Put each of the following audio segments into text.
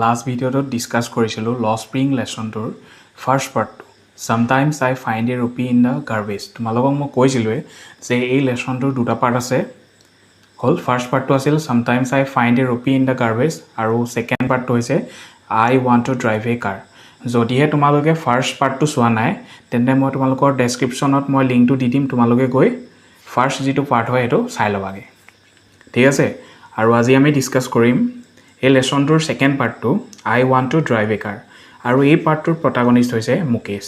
Last ভিডিঅ'টোত discuss কৰিছিলোঁ lost spring লেচনটোৰ first পাৰ্টটো, "Sometimes I find a rupee in the garbage"। তোমালোকক মই কৈছিলোঁৱে যে এই লেচনটোৰ দুটা পাৰ্ট আছে। হ'ল, ফাৰ্ষ্ট পাৰ্টটো আছিল "Sometimes I find a rupee in the garbage" আৰু ছেকেণ্ড পাৰ্টটো হৈছে "I want to drive a car"। যদিহে তোমালোকে ফাৰ্ষ্ট পাৰ্টটো চোৱা নাই, তেন্তে মই তোমালোকৰ ডেছক্ৰিপশ্যনত মই লিংকটো দি দিম। তোমালোকে গৈ ফাৰ্ষ্ট যিটো পাৰ্ট হয়, সেইটো চাই ল'বাগৈ, ঠিক আছে? আৰু আজি আমি ডিছকাছ কৰিম এই লেচনটোৰ ছেকেণ্ড পাৰ্টটো, "I want to drive a car"। আৰু এই পাৰ্টটোৰ প্ৰটাগনিষ্ট হৈছে Mukesh.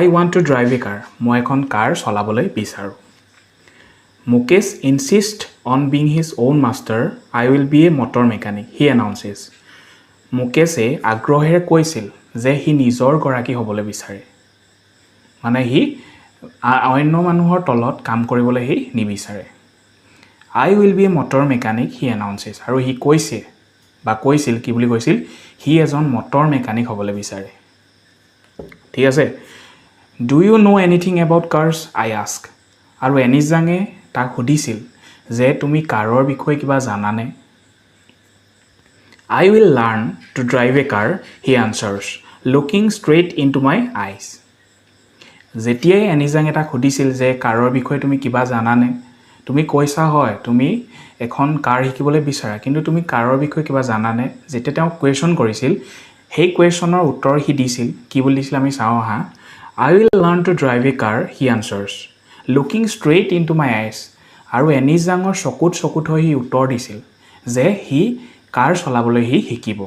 "I want to drive a car", মই এখন কাৰ চলাবলৈ বিচাৰোঁ। Mukesh insists on being his own master. "I will be a motor mechanic," he announces. মুকেশে আগ্ৰহেৰে কৈছিল যে সি নিজৰ গৰাকী হ'বলৈ বিচাৰে, মানে সি অন্য মানুহৰ তলত কাম কৰিবলৈ সি নিবিচাৰে। "I will be a motor mechanic," he announces. আৰু সি কৈছে বা কৈছিল, কি বুলি কৈছিল? সি এজন মটৰ মেকানিক হ'বলৈ বিচাৰে, ঠিক আছে? "Do you know anything about cars?" I ask. আৰু এনিজাঙে তাক সুধিছিল যে তুমি কাৰৰ বিষয়ে কিবা জানানে? "I will learn to drive a car," he answers, looking straight into my eyes. যেতিয়াই এনিজাঙে তাক সুধিছিল যে কাৰৰ বিষয়ে তুমি কিবা জানানে, তুমি কৈছা হয় তুমি এখন কাৰ শিকিবলৈ বিচাৰা, কিন্তু তুমি কাৰৰ বিষয়ে কিবা জানানে? যেতিয়া তেওঁ কুৱেশ্যন কৰিছিল, সেই কুৱেশ্যনৰ উত্তৰ সি দিছিল। কি বুলি দিছিল আমি চাওঁ আহা। "I will learn to drive a car," he answers, looking straight into my eyes. আৰু এনিজাঙৰ চকুত চকু থৈ সি উত্তৰ দিছিল যে সি কাৰ চলাবলৈ সি শিকিব।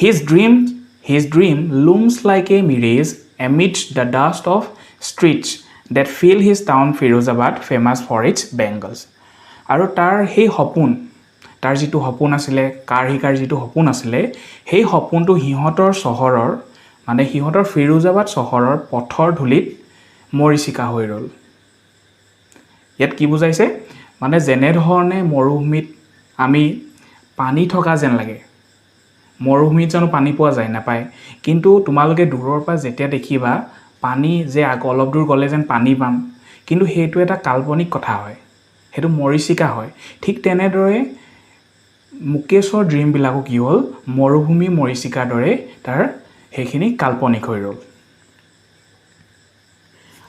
His dream looms like a mirage amidst the dust of streets that fill his town Firozabad, famous for its bangles. আৰু তাৰ সেই সপোন, তাৰ যিটো সপোন আছিলে, কাৰ শিকাৰ যিটো সপোন আছিলে, সেই সপোনটো সিহঁতৰ চহৰৰ, মানে সিহঁতৰ ফিৰোজাবাদ চহৰৰ পথৰ ধূলিত মৰীচিকা হৈ ৰ'ল। ইয়াত কি বুজাইছে? মানে যেনেধৰণে মৰুভূমিত আমি পানী থকা যেন লাগে। মৰুভূমিত জানো পানী পোৱা যায়? নাপায়। কিন্তু তোমালোকে দূৰৰ পৰা যেতিয়া দেখিবা পানী যে অলপ দূৰ গ'লে যেন পানী পাম, কিন্তু সেইটো এটা কাল্পনিক কথা হয়, সেইটো মৰীচিকা হয়। ঠিক তেনেদৰে মুকেশৰ ড্ৰিমবিলাকো কি হ'ল? মৰুভূমি মৰীচিকাৰ দৰে তাৰ সেইখিনি কাল্পনিক হৈ ৰ'ল।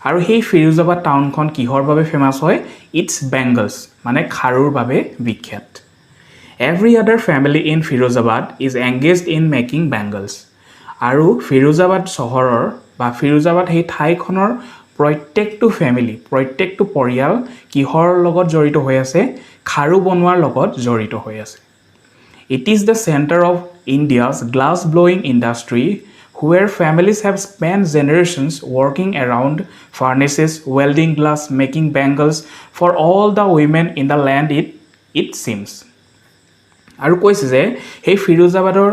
আৰু সেই ফিৰোজাবাদ টাউনখন কিহৰ বাবে ফেমাছ হয়? It's বেংগলছ, মানে খাৰুৰ বাবে বিখ্যাত। Every other family in Firozabad is engaged in making bangles. আৰু ফিৰোজাবাদ চহৰৰ বা ফিৰোজাবাদ সেই ঠাইখনৰ প্ৰত্যেকটো ফেমিলি, প্ৰত্যেকটো পৰিয়াল কিহৰ লগত জড়িত হৈ আছে? খাৰু বনোৱাৰ লগত জড়িত হৈ আছে। It is the center of India's glass blowing industry, where families have spent generations working around furnaces, welding glass, making bangles for all the women in the land, it seems. আৰু কৈছে যে সেই ফিৰোজাবাদৰ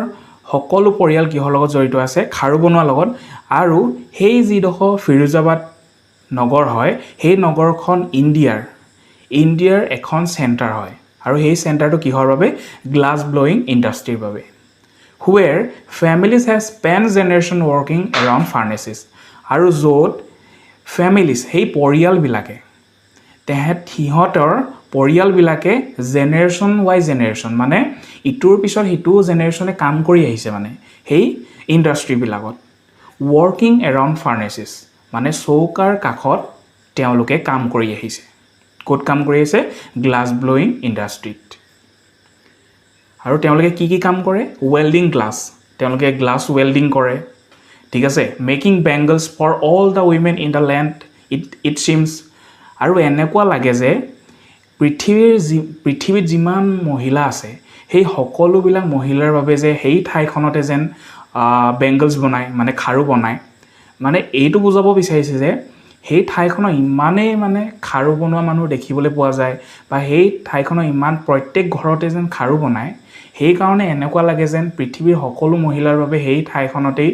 সকলো পৰিয়াল কিহৰ লগত জড়িত আছে? খাৰু বনোৱাৰ লগত। আৰু সেই যিডোখৰ ফিৰোজাবাদ নগৰ হয়, সেই নগৰখন ইণ্ডিয়াৰ এখন চেণ্টাৰ হয়। আৰু সেই চেণ্টাৰটো কিহৰ বাবে? গ্লাছ ব্লয়িং ইণ্ডাষ্ট্ৰীৰ বাবে, where families have spent generation working around furnaces. আৰু য'ত ফেমিলিজ, সেই পৰিয়ালবিলাকে, তেহেঁত সিহঁতৰ পৰিয়ালবিলাকে জেনেৰেশ্যন ৱাই জেনেৰেশ্যন, মানে ইটোৰ পিছত সিটো জেনেৰেশ্যনে কাম কৰি আহিছে, মানে সেই ইণ্ডাষ্ট্ৰীবিলাকত, ৱৰ্কিং এৰাউণ্ড ফাৰ্নেচেছ, মানে চৌকাৰ কাষত তেওঁলোকে কাম কৰি আহিছে। ক'ত কাম কৰি আহিছে? Glass blowing ইণ্ডাষ্ট্ৰীত। আৰু তেওঁলোকে কি কি কাম কৰে? ৱেল্ডিং গ্লাছ, তেওঁলোকে গ্লাছ ৱেল্ডিং কৰে, ঠিক আছে? Making bangles for all the women in the land, it seems. আৰু এনেকুৱা লাগে যে পৃথিৱীত যিমান মহিলা আছে, সেই সকলোবিলাক মহিলাৰ বাবে যে সেই ঠাইখনতে যেন বেংগলছ বনায়, মানে খাৰু বনায়। মানে এইটো বুজাব বিচাৰিছে যে সেই ঠাইখনৰ ইমানেই মানে খাৰু বনোৱা মানুহ দেখিবলৈ পোৱা যায় বা সেই ঠাইখনৰ ইমান প্ৰত্যেক ঘৰতে যেন খাৰু বনায়, সেইকাৰণে এনেকুৱা লাগে যেন পৃথিৱীৰ সকলো মহিলাৰ বাবে সেই ঠাইখনতেই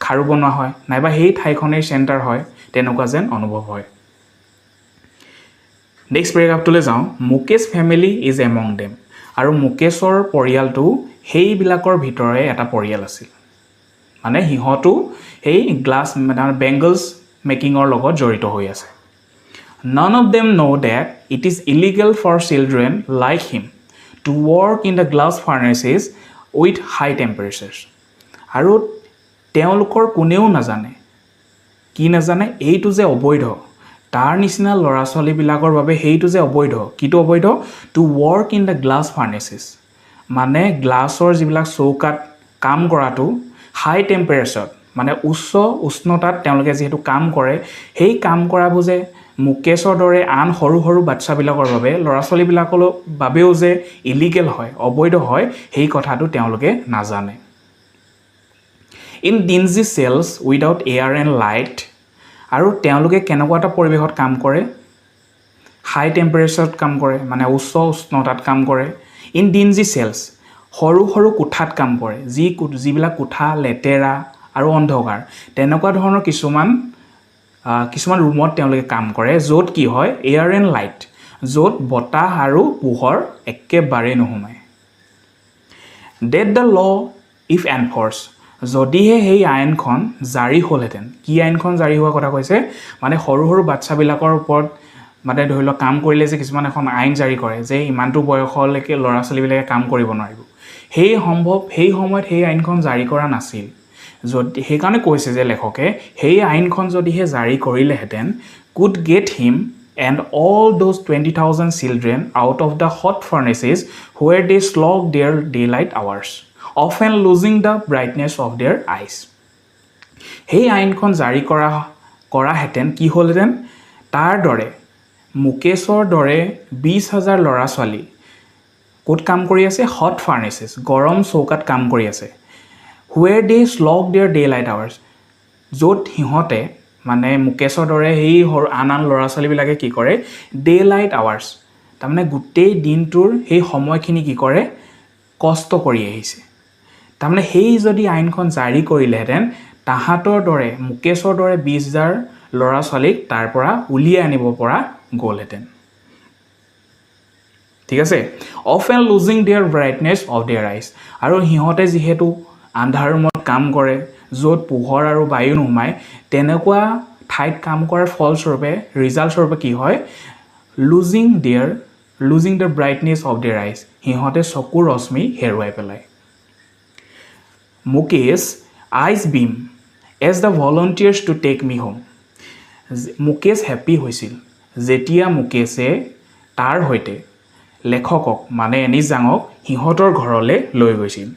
খাৰু বনোৱা হয়, নাইবা সেই ঠাইখনেই চেণ্টাৰ হয়, তেনেকুৱা যেন অনুভৱ হয়। নেক্সট পেৰেগ্ৰাফটোলৈ যাওঁ। Mukesh family is among them. আৰু মুকেশৰ পৰিয়ালটো সেইবিলাকৰ ভিতৰৰে এটা পৰিয়াল আছিল, মানে সিহঁতো সেই গ্লাছ মানে বেংগলছ মেকিঙৰ লগত জড়িত হৈ আছে। None of them know that it is illegal for children like him to work in the glass furnaces with high temperatures. আৰু তেওঁলোকৰ কোনেও নাজানে। কি নাজানে? এইটো যে অবৈধ, তাৰ নিচিনা ল'ৰা ছোৱালীবিলাকৰ বাবে সেইটো যে অবৈধ। কিটো অবৈধ? To work in the glass furnaces, মানে গ্লাছৰ যিবিলাক চৌকাত কাম কৰাটো, হাই টেম্পাৰেচাৰত, মানে উচ্চ উষ্ণতাত তেওঁলোকে যিহেতু কাম কৰে, সেই কাম কৰাবোৰ যে মুকেশৰ দৰে আন সৰু সৰু বাচ্ছাবিলাকৰ বাবে, ল'ৰা ছোৱালীবিলাকৰ বাবেও যে ইলিগেল হয়, অবৈধ হয়, সেই কথাটো তেওঁলোকে নাজানে। In dingy cells without air and light. আৰু তেওঁলোকে কেনেকুৱা এটা পৰিৱেশত কাম কৰে? হাই টেম্পাৰেচাৰত কাম কৰে, মানে উচ্চ উষ্ণতাত কাম কৰে। ইন ডিঞ্জি চেলছ, সৰু সৰু কোঠাত কাম কৰে, যিবিলাক কোঠা লেতেৰা আৰু অন্ধকাৰ, তেনেকুৱা ধৰণৰ কিছুমান ৰুমত তেওঁলোকে কাম কৰে, য'ত কি হয়, এয়াৰ এণ্ড লাইট, য'ত বতাহ আৰু পোহৰ একেবাৰেই নোসোমায়। That the law, if enforced, যদিহে সেই আইনখন জাৰি হ'লহেঁতেন। কি আইনখন জাৰি হোৱাৰ কথা কৈছে? মানে সৰু সৰু বাচ্ছাবিলাকৰ ওপৰত, মানে ধৰি লওক কাম কৰিলে যে কিছুমান এখন আইন জাৰি কৰে যে ইমানটো বয়সলৈকে ল'ৰা ছোৱালীবিলাকে কাম কৰিব নোৱাৰিব, সেই সময়ত সেই আইনখন জাৰি কৰা নাছিল। যদি সেইকাৰণে কৈছে যে লেখকে সেই আইনখন যদিহে জাৰি কৰিলেহেঁতেন, could get him and all those 20,000 children out of the hot furnaces where they slog their daylight hours, often losing the brightness of their eyes. সেই আইনখন জাৰি কৰাহেঁতেন কি হ'লহেঁতেন? তাৰ দৰে, মুকেশৰ দৰে 20,000 ল'ৰা ছোৱালী ক'ত কাম কৰি আছে? হট ফাৰ্নেচেছ, গৰম চৌকাত কাম কৰি আছে। Where they slog their daylight hours, য'ত সিহঁতে, মানে মুকেশৰ দৰে সেই সৰু আন আন ল'ৰা ছোৱালীবিলাকে কি কৰে? ডে লাইট আৱাৰ্ছ, তাৰমানে গোটেই দিনটোৰ সেই সময়খিনি কি কৰে? কষ্ট কৰি আহিছে। তাৰমানে সেই যদি আইনখন জাৰি কৰিলেহেঁতেন, তাহাঁতৰ দৰে, মুকেশৰ দৰে 20,000 ল'ৰা ছোৱালীক তাৰ পৰা উলিয়াই আনিব পৰা গ'লহেঁতেন। ঠিক আছে। Often losing their brightness of their eyes. আৰু সিহঁতে যিহেতু আন্ধাৰ ৰুমত কাম কৰে, য'ত পোহৰ আৰু বায়ু নোসোমায়, তেনেকুৱা ঠাইত কাম কৰাৰ ফলস্বৰূপে, ৰিজাল্টস্বৰূপে কি হয়? Losing the brightness of their eyes, সিহঁতে চকুৰ ৰশ্মি হেৰুৱাই পেলায়। Mukesh eyes beam as the volunteers to take me home. Mukesh happy হৈছিল যেতিয়া মুকেশে তাৰ সৈতে লেখকক, মানে এনিছ জাঙক সিহঁতৰ ঘৰলৈ লৈ গৈছিল,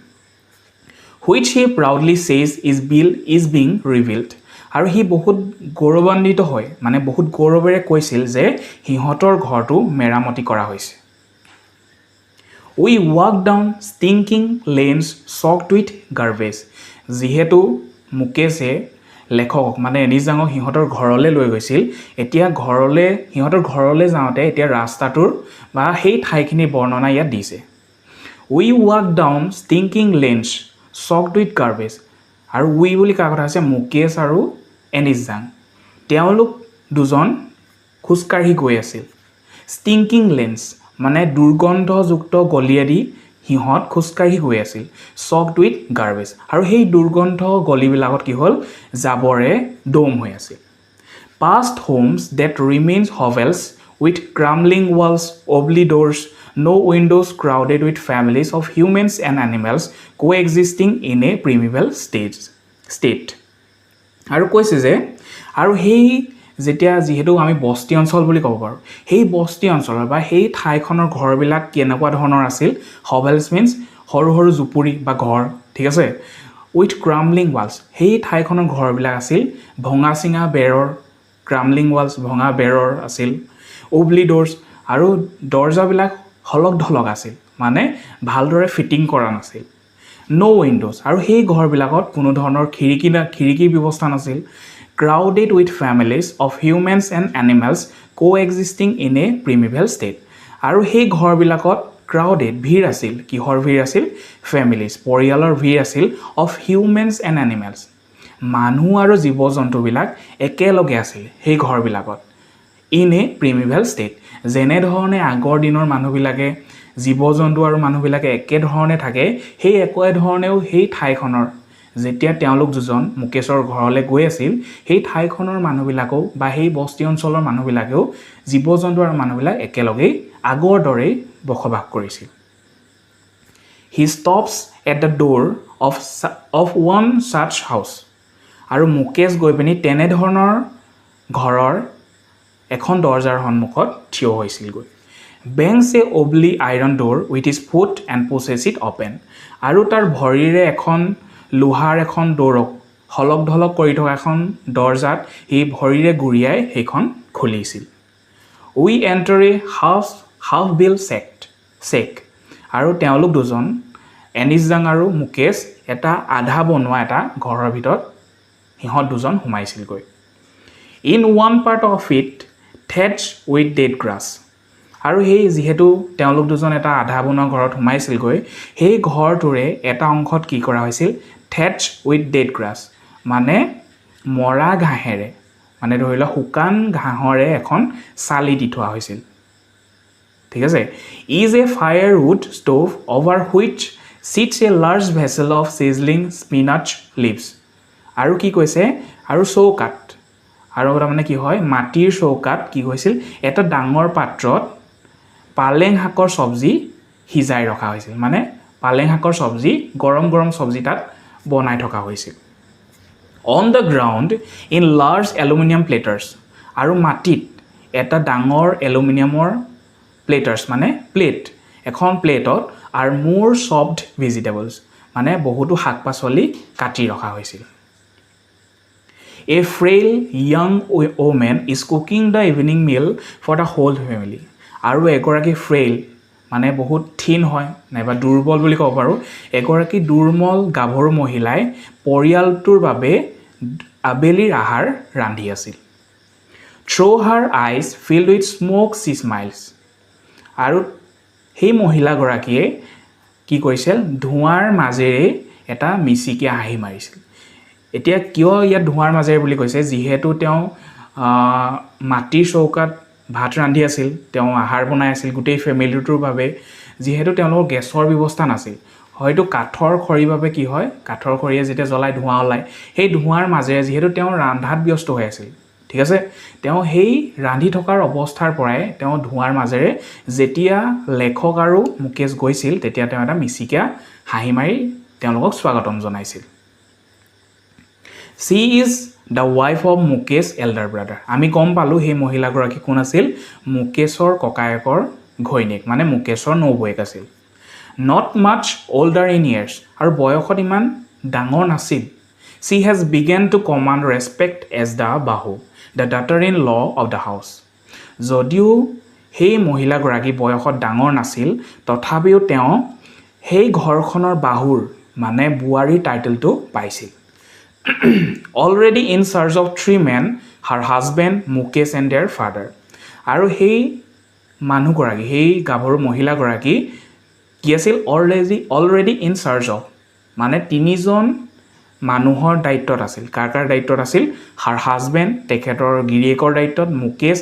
which he proudly says is being rebuilt. আৰু সি বহুত গৌৰৱান্বিত হয়, মানে বহুত গৌৰৱেৰে কৈছিল যে সিহঁতৰ ঘৰটো মেৰামতি কৰা হৈছে। We walk down stinking lanes choked with garbage. যিহেতু মুকেশে লেখকক, মানে এনিছ জাঙক সিহঁতৰ ঘৰলৈ লৈ গৈছিল, এতিয়া সিহঁতৰ ঘৰলৈ যাওঁতে এতিয়া ৰাস্তাটোৰ বা সেই ঠাইখিনিৰ বৰ্ণনা ইয়াত দিছে। We walk down stinking lanes choked with garbage. আৰু উই বুলি কাৰ কথা আছে? মুকেশ আৰু এনিছ জাং, তেওঁলোক দুজন খোজকাঢ়ি গৈ আছিল। ষ্টিংকিং লেন্স মানে দুৰ্গন্ধযুক্ত গলিয়েদি সিহঁত খোজকাঢ়ি গৈ আছিল। চকড উইথ গাৰ্বেজ, আৰু সেই দুৰ্গন্ধ গলিবিলাকত কি হ'ল? জাবৰে দম হৈ আছিল। Past homes that remains hovels with crumbling walls, wobbly doors, no windows, crowded with families of humans and animals coexisting in a primeval state. আৰু কৈছে যে আৰু সেই যেতিয়া, যিহেতু আমি বস্তি অঞ্চল বুলি ক'ব পাৰোঁ, সেই বস্তি অঞ্চলৰ বা সেই ঠাইখনৰ ঘৰবিলাক কেনেকুৱা ধৰণৰ আছিল? হভেলছ মিনছ সৰু সৰু জুপুৰি বা ঘৰ, ঠিক আছে? উইথ ক্ৰাম্বলিং ৱালছ, সেই ঠাইখনৰ ঘৰবিলাক আছিল ভঙা চিঙা বেৰৰ, ক্ৰাম্বলিং ৱালছ, ভঙা বেৰৰ আছিল। ওবলি ড'ৰ্ছ, আৰু দৰ্জাবিলাক হলক ঢলক আছিল, মানে ভালদৰে ফিটিং কৰা নাছিল। ন' উইণ্ড'জ, আৰু সেই ঘৰবিলাকত কোনো ধৰণৰ খিৰিকীৰ ব্যৱস্থা নাছিল। Crowded with families of humans and animals coexisting in a primeval state. আৰু সেই ঘৰবিলাকত ক্ৰাউডেড, ভিৰ আছিল। কিহৰ ভিৰ আছিল? ফেমিলিজ, পৰিয়ালৰ ভিৰ আছিল। অফ হিউমেনছ এণ্ড এনিমেলছ, মানুহ আৰু জীৱ জন্তুবিলাক একেলগে আছিল সেই ঘৰবিলাকত। ইন এ প্ৰিমিভেল ষ্টেট, যেনেধৰণে আগৰ দিনৰ মানুহবিলাকে, জীৱ জন্তু আৰু মানুহবিলাকে একেধৰণে থাকে, সেই একেধৰণেও সেই ঠাইখনৰ, যেতিয়া তেওঁলোক দুজন মুকেশৰ ঘৰলৈ গৈ আছিল, সেই ঠাইখনৰ মানুহবিলাকেও বা সেই বস্তি অঞ্চলৰ মানুহবিলাকেও জীৱ জন্তু আৰু মানুহবিলাক একেলগেই আগৰ দৰেই বসবাস কৰিছিল। He stops at the door of one such house. আৰু মুকেশ গৈ পিনি তেনেধৰণৰ ঘৰৰ এখন দৰ্জাৰ সন্মুখত থিয় হৈছিলগৈ। Bangs a wobbly iron door with his foot and pushes it open. আৰু তাৰ ভৰিৰে এখন লোহাৰ এখন দৌৰক হলক ঢলক কৰি থকা এখন দৰ্জাত সি ভৰিৰে গুৰিয়াই সেইখন খুলিছিল। We enter a half built shack. আৰু তেওঁলোক দুজন, এনিছ জাং আৰু মুকেশ, এটা আধা বনোৱা এটা ঘৰৰ ভিতৰত সিহঁত দুজন সোমাইছিলগৈ। In one part of it, thatched with dead grass, আৰু সেই যিহেতু তেওঁলোক দুজন এটা আধা বনোৱা ঘৰত সোমাইছিলগৈ, সেই ঘৰটোৰে এটা অংশত কি কৰা হৈছিল? থেটচ উইথ ডেড গ্ৰাছ মানে মৰা ঘাঁহেৰে, মানে ধৰি লোৱা শুকান ঘাঁহৰে এখন চালি দি থোৱা হৈছিল, ঠিক আছে। Is a firewood stove over which sits a large vessel of sizzling spinach leaves. আৰু কি কৈছে? আৰু চৌকাত, আৰু তাৰমানে কি হয়, মাটিৰ চৌকাত কি কৈছিল, এটা ডাঙৰ পাত্ৰত পালেং শাকৰ চব্জি সিজাই ৰখা হৈছিল, মানে পালেং শাকৰ চব্জি, গৰম গৰম চব্জি তাত বনাই থকা হৈছিল। On the ground in large aluminium platters, আৰু মাটিত এটা ডাঙৰ এলুমিনিয়ামৰ প্লেটাৰ্ছ মানে প্লেট, এখন প্লেটত আৰ মোৰ চপড ভেজিটেবলছ, মানে বহুতো শাক পাচলি কাটি ৰখা হৈছিল। A frail young woman is cooking the evening meal for the whole family. আৰু এগৰাকী ফ্ৰেইল মানে বহুত থিন হয় নাইবা দুৰ্বল বুলি ক'ব পাৰোঁ, এগৰাকী দুৰ্বল গাভৰু মহিলাই পৰিয়ালটোৰ বাবে আবেলিৰ আহাৰ ৰান্ধি আছিল। Through her eyes filled with smoke, she smiles. আৰু সেই মহিলাগৰাকীয়ে কি কৰিছিল? ধোঁৱাৰ মাজেৰে এটা মিচিকীয়া হাঁহি মাৰিছিল। এতিয়া কিয় ইয়াত ধোঁৱাৰ মাজেৰে বুলি কৈছে? যিহেতু তেওঁ মাটিৰ চৌকাত ভাত ৰান্ধি আছিল, তেওঁ আহাৰ বনাই আছিল গোটেই ফেমিলিটোৰ বাবে। যিহেতু তেওঁলোকৰ গেছৰ ব্যৱস্থা নাছিল, হয়তো কাঠৰ খৰিৰ বাবে কি হয়, কাঠৰ খৰিয়ে যেতিয়া জ্বলাই ধোঁৱা ওলায়, সেই ধোঁৱাৰ মাজেৰে যিহেতু তেওঁ ৰন্ধাত ব্যস্ত হৈ আছিল, ঠিক আছে, তেওঁ সেই ৰান্ধি থকাৰ অৱস্থাৰ পৰাই তেওঁ ধোঁৱাৰ মাজেৰে যেতিয়া লেখক আৰু মুকেশ গৈছিল, তেতিয়া তেওঁ এটা মিচিকীয়া হাঁহি মাৰি তেওঁলোকক স্বাগতম জনাইছিল। She is the wife of Mukesh elder brother. আমি গম পালোঁ সেই মহিলাগৰাকী কোন আছিল, মুকেশৰ ককায়েকৰ ঘৈণীয়েক, মানে মুকেশৰ নবৌয়েক আছিল। Not much older in years, আৰু বয়সত ইমান ডাঙৰ নাছিল। She has begun to command respect as the bahu, the daughter in law of the house. যদিও সেই মহিলাগৰাকী বয়সত ডাঙৰ নাছিল, তথাপিও তেওঁ সেই ঘৰখনৰ বাহুৰ মানে বোৱাৰীৰ টাইটেলটো পাইছিল। Already in charge of three men, her husband, Mukesh and their father. আৰু সেই মানুহগৰাকী, সেই গাভৰু মহিলাগৰাকী কি আছিল? অলৰেডি ইন চাৰ্জ অফ মানে তিনিজন মানুহৰ দায়িত্বত আছিল। কাৰ কাৰ দায়িত্বত আছিল? হাৰ হাজবেণ্ড, তেখেতৰ গিৰিয়েকৰ দায়িত্বত, মুকেশ,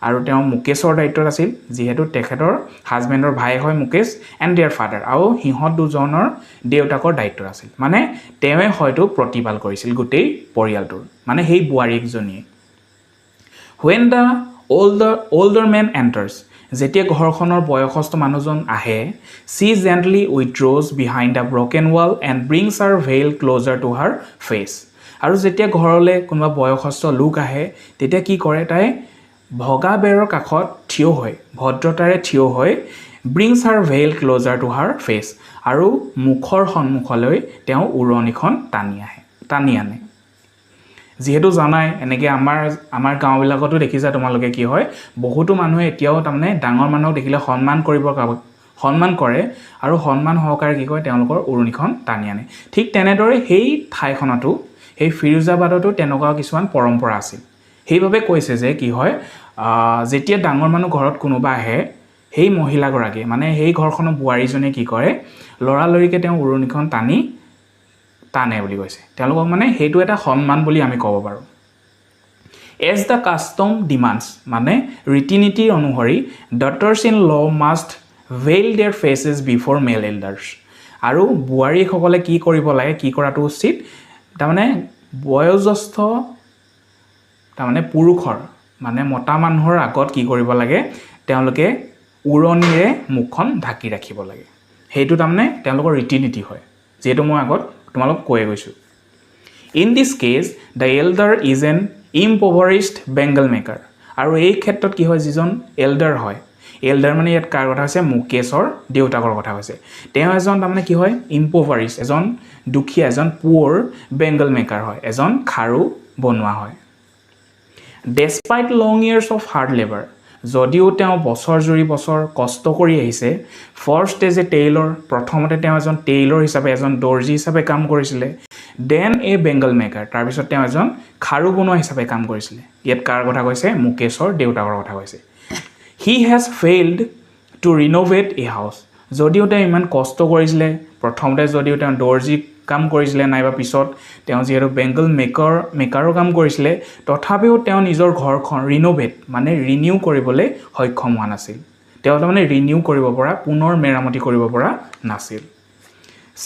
আৰু তেওঁ মুকেশৰ দায়িত্বত আছিল, যিহেতু তেখেতৰ হাজবেণ্ডৰ ভায়েক হয় মুকেশ, এণ্ড there father, আৰু সিহঁত দুজনৰ দেউতাকৰ দায়িত্বত আছিল। মানে তেওঁৱে হয়তো প্ৰতিপাল কৰিছিল গোটেই পৰিয়ালটোৰ, মানে সেই বোৱাৰীজনীয়ে। When the older man enters, যেতিয়া ঘৰখনৰ বয়সস্থ মানুহজন আহে, she gently withdraws behind the broken wall and brings her veil closer to her face. আৰু যেতিয়া ঘৰলৈ কোনোবা বয়সস্থ লোক আহে, তেতিয়া কি কৰে তাই? ভগা বেৰৰ কাষত থিয় হৈ, ভদ্ৰতাৰে থিয় হৈ, brings her veil closer to her face, আৰু মুখৰ সন্মুখলৈ তেওঁ উৰণিখন টানি আহে, টানি আনে। যিহেতু জানাই, এনেকৈ আমাৰ গাঁওবিলাকতো দেখিছা তোমালোকে, কি হয়, বহুতো মানুহে এতিয়াও তাৰমানে ডাঙৰ মানুহক দেখিলে সন্মান কৰে আৰু সন্মান সহকাৰে কি কৰে, তেওঁলোকৰ উৰণিখন টানি আনে। ঠিক তেনেদৰে সেই ঠাইখনতো, সেই ফিৰোজাবাদতো তেনেকুৱা কিছুমান পৰম্পৰা আছিল। সেইবাবে কৈছে যে কি হয়, যেতিয়া ডাঙৰ মানুহ ঘৰত কোনোবা আহে, সেই মহিলাগৰাকীয়ে, মানে সেই ঘৰখনৰ বোৱাৰীজনীয়ে কি কৰে, লৰালৰিকৈ তেওঁ উৰণিখন টানে বুলি কৈছে তেওঁলোকক, মানে সেইটো এটা সন্মান বুলি আমি ক'ব পাৰোঁ। এজ the custom demands, মানে ৰীতি নীতিৰ অনুসৰি, daughters in law must veil their faces before male elders. আৰু বোৱাৰীসকলে কি কৰিব লাগে, কি কৰাটো উচিত? তাৰমানে বয়োজ্যেষ্ঠ, তাৰমানে পুৰুষৰ, মানে মতা মানুহৰ আগত কি কৰিব লাগে? তেওঁলোকে উৰণিৰে মুখখন ঢাকি ৰাখিব লাগে। সেইটো তাৰমানে তেওঁলোকৰ ৰীতি নীতি হয়, যিহেতু মই আগত তোমালোক কৈয়ে গৈছোঁ। In this case, the elder is an impoverished bangle maker. আৰু এই ক্ষেত্ৰত কি হয়, যিজন এল্ডাৰ হয়, এল্ডাৰ মানে ইয়াত কাৰ কথা হৈছে? মুকেশৰ দেউতাকৰ কথা হৈছে। তেওঁ এজন তাৰমানে কি হয়, ইম্পভাৰিছ, এজন দুখীয়া, এজন পুৱৰ বেংগল মেকাৰ হয়, এজন খাৰু বনোৱা হয়। Despite long years of hard labour, যদিও তেওঁ বছৰ জুৰি বছৰ কষ্ট কৰি আহিছে, ফাৰ্ষ্ট এজ এ টেইলৰ, প্ৰথমতে তেওঁ এজন টেইলৰ হিচাপে, এজন দৰ্জী হিচাপে কাম কৰিছিলে, then এ বেংগল মেকাৰ, তাৰপিছত তেওঁ এজন খাৰু বনোৱা হিচাপে কাম কৰিছিলে। ইয়াত কাৰ কথা কৈছে? মুকেশৰ দেউতাকৰ কথা কৈছে। He has failed to renovate a house. যদিও তেওঁ ইমান কষ্ট কৰিছিলে, প্ৰথমতে যদিও তেওঁ দৰ্জী কাম কৰিছিলে, নাইবা পিছত তেওঁ যিহেতু বেংগল মেকাৰো কাম কৰিছিলে, তথাপিও তেওঁ নিজৰ ঘৰখন ৰিন'ভেট মানে ৰিনিউ কৰিবলৈ সক্ষম হোৱা নাছিল। তেওঁ তাৰমানে ৰিনিউ কৰিব পৰা, পুনৰ মেৰামতি কৰিব পৰা নাছিল।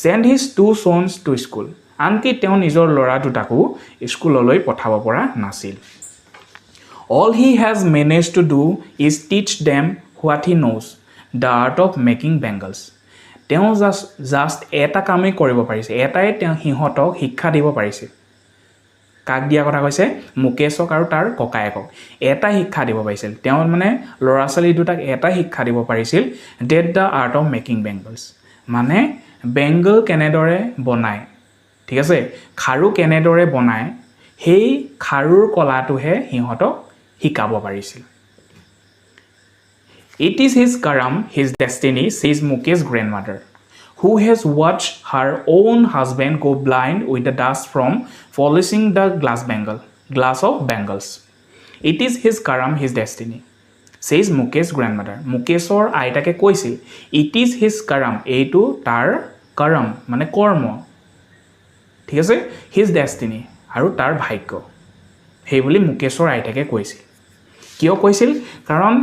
Send his two sons to school. আনকি তেওঁ নিজৰ ল'ৰা দুটাকো স্কুললৈ পঠাব পৰা নাছিল। All he has managed to do is teach them what he knows, the art of making bangles. তেওঁ জাষ্ট এটা কামেই কৰিব পাৰিছে, এটাই তেওঁ সিহঁতক শিক্ষা দিব পাৰিছে। কাক দিয়া কথা কৈছে? মুকেশক আৰু তাৰ ককায়েকক এটা শিক্ষা দিব পাৰিছিল। তেওঁ মানে ল'ৰা ছোৱালী দুটাক এটা শিক্ষা দিব পাৰিছিল, that the art of making bangles, মানে বেংগল কেনেদৰে বনায়, ঠিক আছে, খাৰু কেনেদৰে বনায়, সেই খাৰুৰ কলাটোহে সিহঁতক শিকাব পাৰিছিল। It is his karam, his destiny, says Mukesh grandmother, who has watched her own husband go blind with the dust from polishing the glass of bangles. It is his karam, his destiny, says Mukesh grandmother. মুকেশৰ আইতাকে কৈছিল, it is his karam, এইটো তাৰ কৰম মানে কৰ্ম, ঠিক আছে, his destiny আৰু তাৰ ভাগ্য, সেইবুলি মুকেশৰ আইতাকে কৈছিল। কিয় কৈছিল? কাৰণ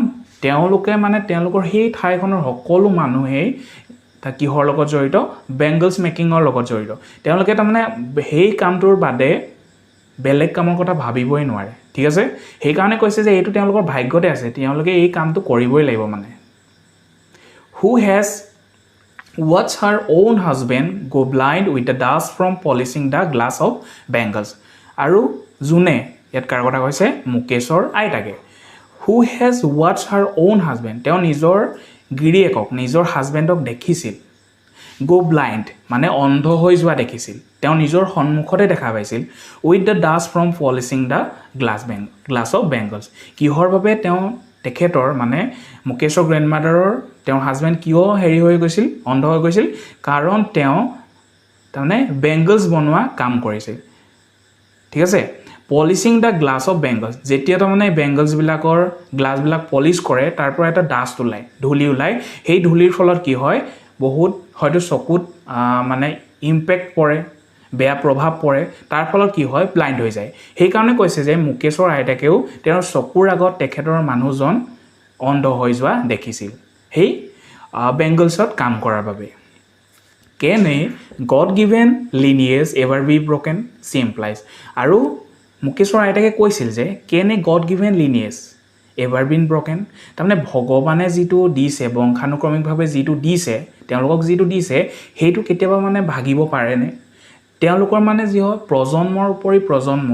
তেওঁলোকে মানে তেওঁলোকৰ সেই ঠাইখনৰ সকলো মানুহেই কিহৰ লগত জড়িত? বেংগলছ মেকিঙৰ লগত জড়িত। তেওঁলোকে তাৰমানে সেই কামটোৰ বাদে বেলেগ কামৰ কথা ভাবিবই নোৱাৰে, ঠিক আছে। সেইকাৰণে কৈছে যে এইটো তেওঁলোকৰ ভাগ্যতে আছে, তেওঁলোকে এই কামটো কৰিবই লাগিব। মানে who has watched her own husband go blind with the dust from polishing the glass of bangles. আৰু যোনে, ইয়াত কাৰ কথা কৈছে? মুকেশৰ আইতাকে, who has watched her own husband, তেওঁ নিজৰ গিৰিয়েকক, নিজৰ হাজবেণ্ডক দেখিছিল, গ' ব্লাইণ্ড মানে অন্ধ হৈ যোৱা দেখিছিল, তেওঁ নিজৰ সন্মুখতে দেখা পাইছিল, with the dust from polishing the glass of bangles. কিহৰ বাবে তেওঁ তেখেতৰ মানে মুকেশৰ গ্ৰেণ্ডমাদাৰৰ তেওঁৰ হাজবেণ্ড কিয় হেৰি হৈ গৈছিল, অন্ধ হৈ গৈছিল? কাৰণ তেওঁ তাৰমানে বেংগলছ বনোৱা কাম কৰিছিল, ঠিক আছে। Polishing the glass of bangles, যেতিয়া তাৰমানে বেংগলছবিলাকৰ গ্লাছবিলাক পলিচ কৰে, তাৰ পৰা এটা ডাষ্ট ওলায়, ধূলি ওলায়। সেই ধূলিৰ ফলত কি হয়, বহুত হয়তো চকুত মানে ইম্পেক্ট পৰে, বেয়া প্ৰভাৱ পৰে, তাৰ ফলত কি হয়, ব্লাইণ্ড হৈ যায়। সেইকাৰণে কৈছে যে মুকেশৰ আইতাকেও তেওঁৰ চকুৰ আগত তেখেতৰ মানুহজন অন্ধ হৈ যোৱা দেখিছিল সেই বেংগলছত কাম কৰাৰ বাবে। Can a God given lineage ever be broken, she implies. আৰু মুকেশৰ আইতাকে কৈছিল যে can a God given lineage ever been broken, তাৰমানে ভগৱানে যিটো দিছে, বংশানুক্ৰমিকভাৱে যিটো দিছে, তেওঁলোকক যিটো দিছে, সেইটো কেতিয়াবা মানে ভাগিব পাৰেনে? তেওঁলোকৰ মানে যি হয়, প্ৰজন্মৰ উপৰি প্ৰজন্ম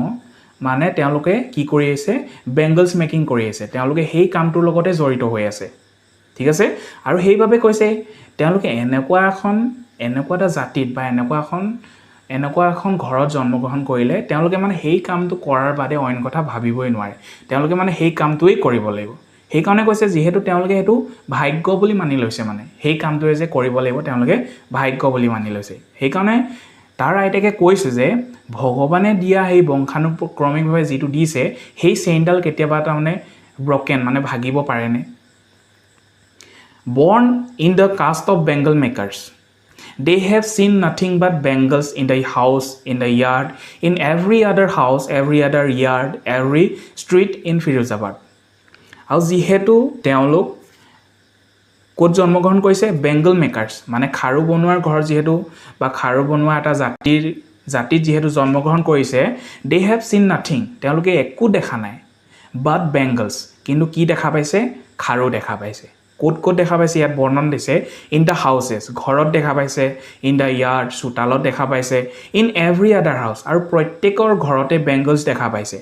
মানে তেওঁলোকে কি কৰি আহিছে? বেংগলছ মেকিং কৰি আহিছে। তেওঁলোকে সেই কামটোৰ লগতে জড়িত হৈ আছে, ঠিক আছে। আৰু সেইবাবে কৈছে, তেওঁলোকে এনেকুৱা এটা জাতিত বা এনেকুৱা এখন ঘৰত জন্মগ্ৰহণ কৰিলে, তেওঁলোকে মানে সেই কামটো কৰাৰ বাদে অইন কথা ভাবিবই নোৱাৰে। তেওঁলোকে মানে সেই কামটোৱেই কৰিব লাগিব। সেইকাৰণে কৈছে, যিহেতু তেওঁলোকে সেইটো ভাগ্য বুলি মানি লৈছে, মানে সেই কামটোৱে যে কৰিব লাগিব তেওঁলোকে ভাগ্য বুলি মানি লৈছে। সেইকাৰণে তাৰ আইতাকে কৈছে যে ভগৱানে দিয়া সেই বংশানুক্ৰমিকভাৱে যিটো দিছে, সেই চেইনডাল কেতিয়াবা তাৰমানে ব্ৰকেন মানে ভাগিব পাৰেনে? Born in the caste of bangle makers, they have seen nothing but bangles in the house, in the yard, in every other house, every other yard, every street in Firozabad. আৰু যিহেতু তেওঁলোক ক'ত জন্মগ্ৰহণ কৰিছে? Bengal makers মানে খাৰু বনোৱাৰ ঘৰত যিহেতু বা খাৰু বনোৱা এটা জাতিত যিহেতু জন্মগ্ৰহণ কৰিছে, they have seen nothing, তেওঁলোকে একো দেখা নাই, বাট বেংগলছ, কিন্তু কি দেখা পাইছে? খাৰু দেখা পাইছে। ক'ত ক'ত দেখা পাইছে ইয়াত বৰ্ণন দিছে। ইন the houses, ঘৰত দেখা পাইছে, ইন the yard, চোতালত দেখা পাইছে, ইন এভৰি আদাৰ হাউচ, আৰু প্ৰত্যেকৰ ঘৰতে বেংগলছ দেখা পাইছে,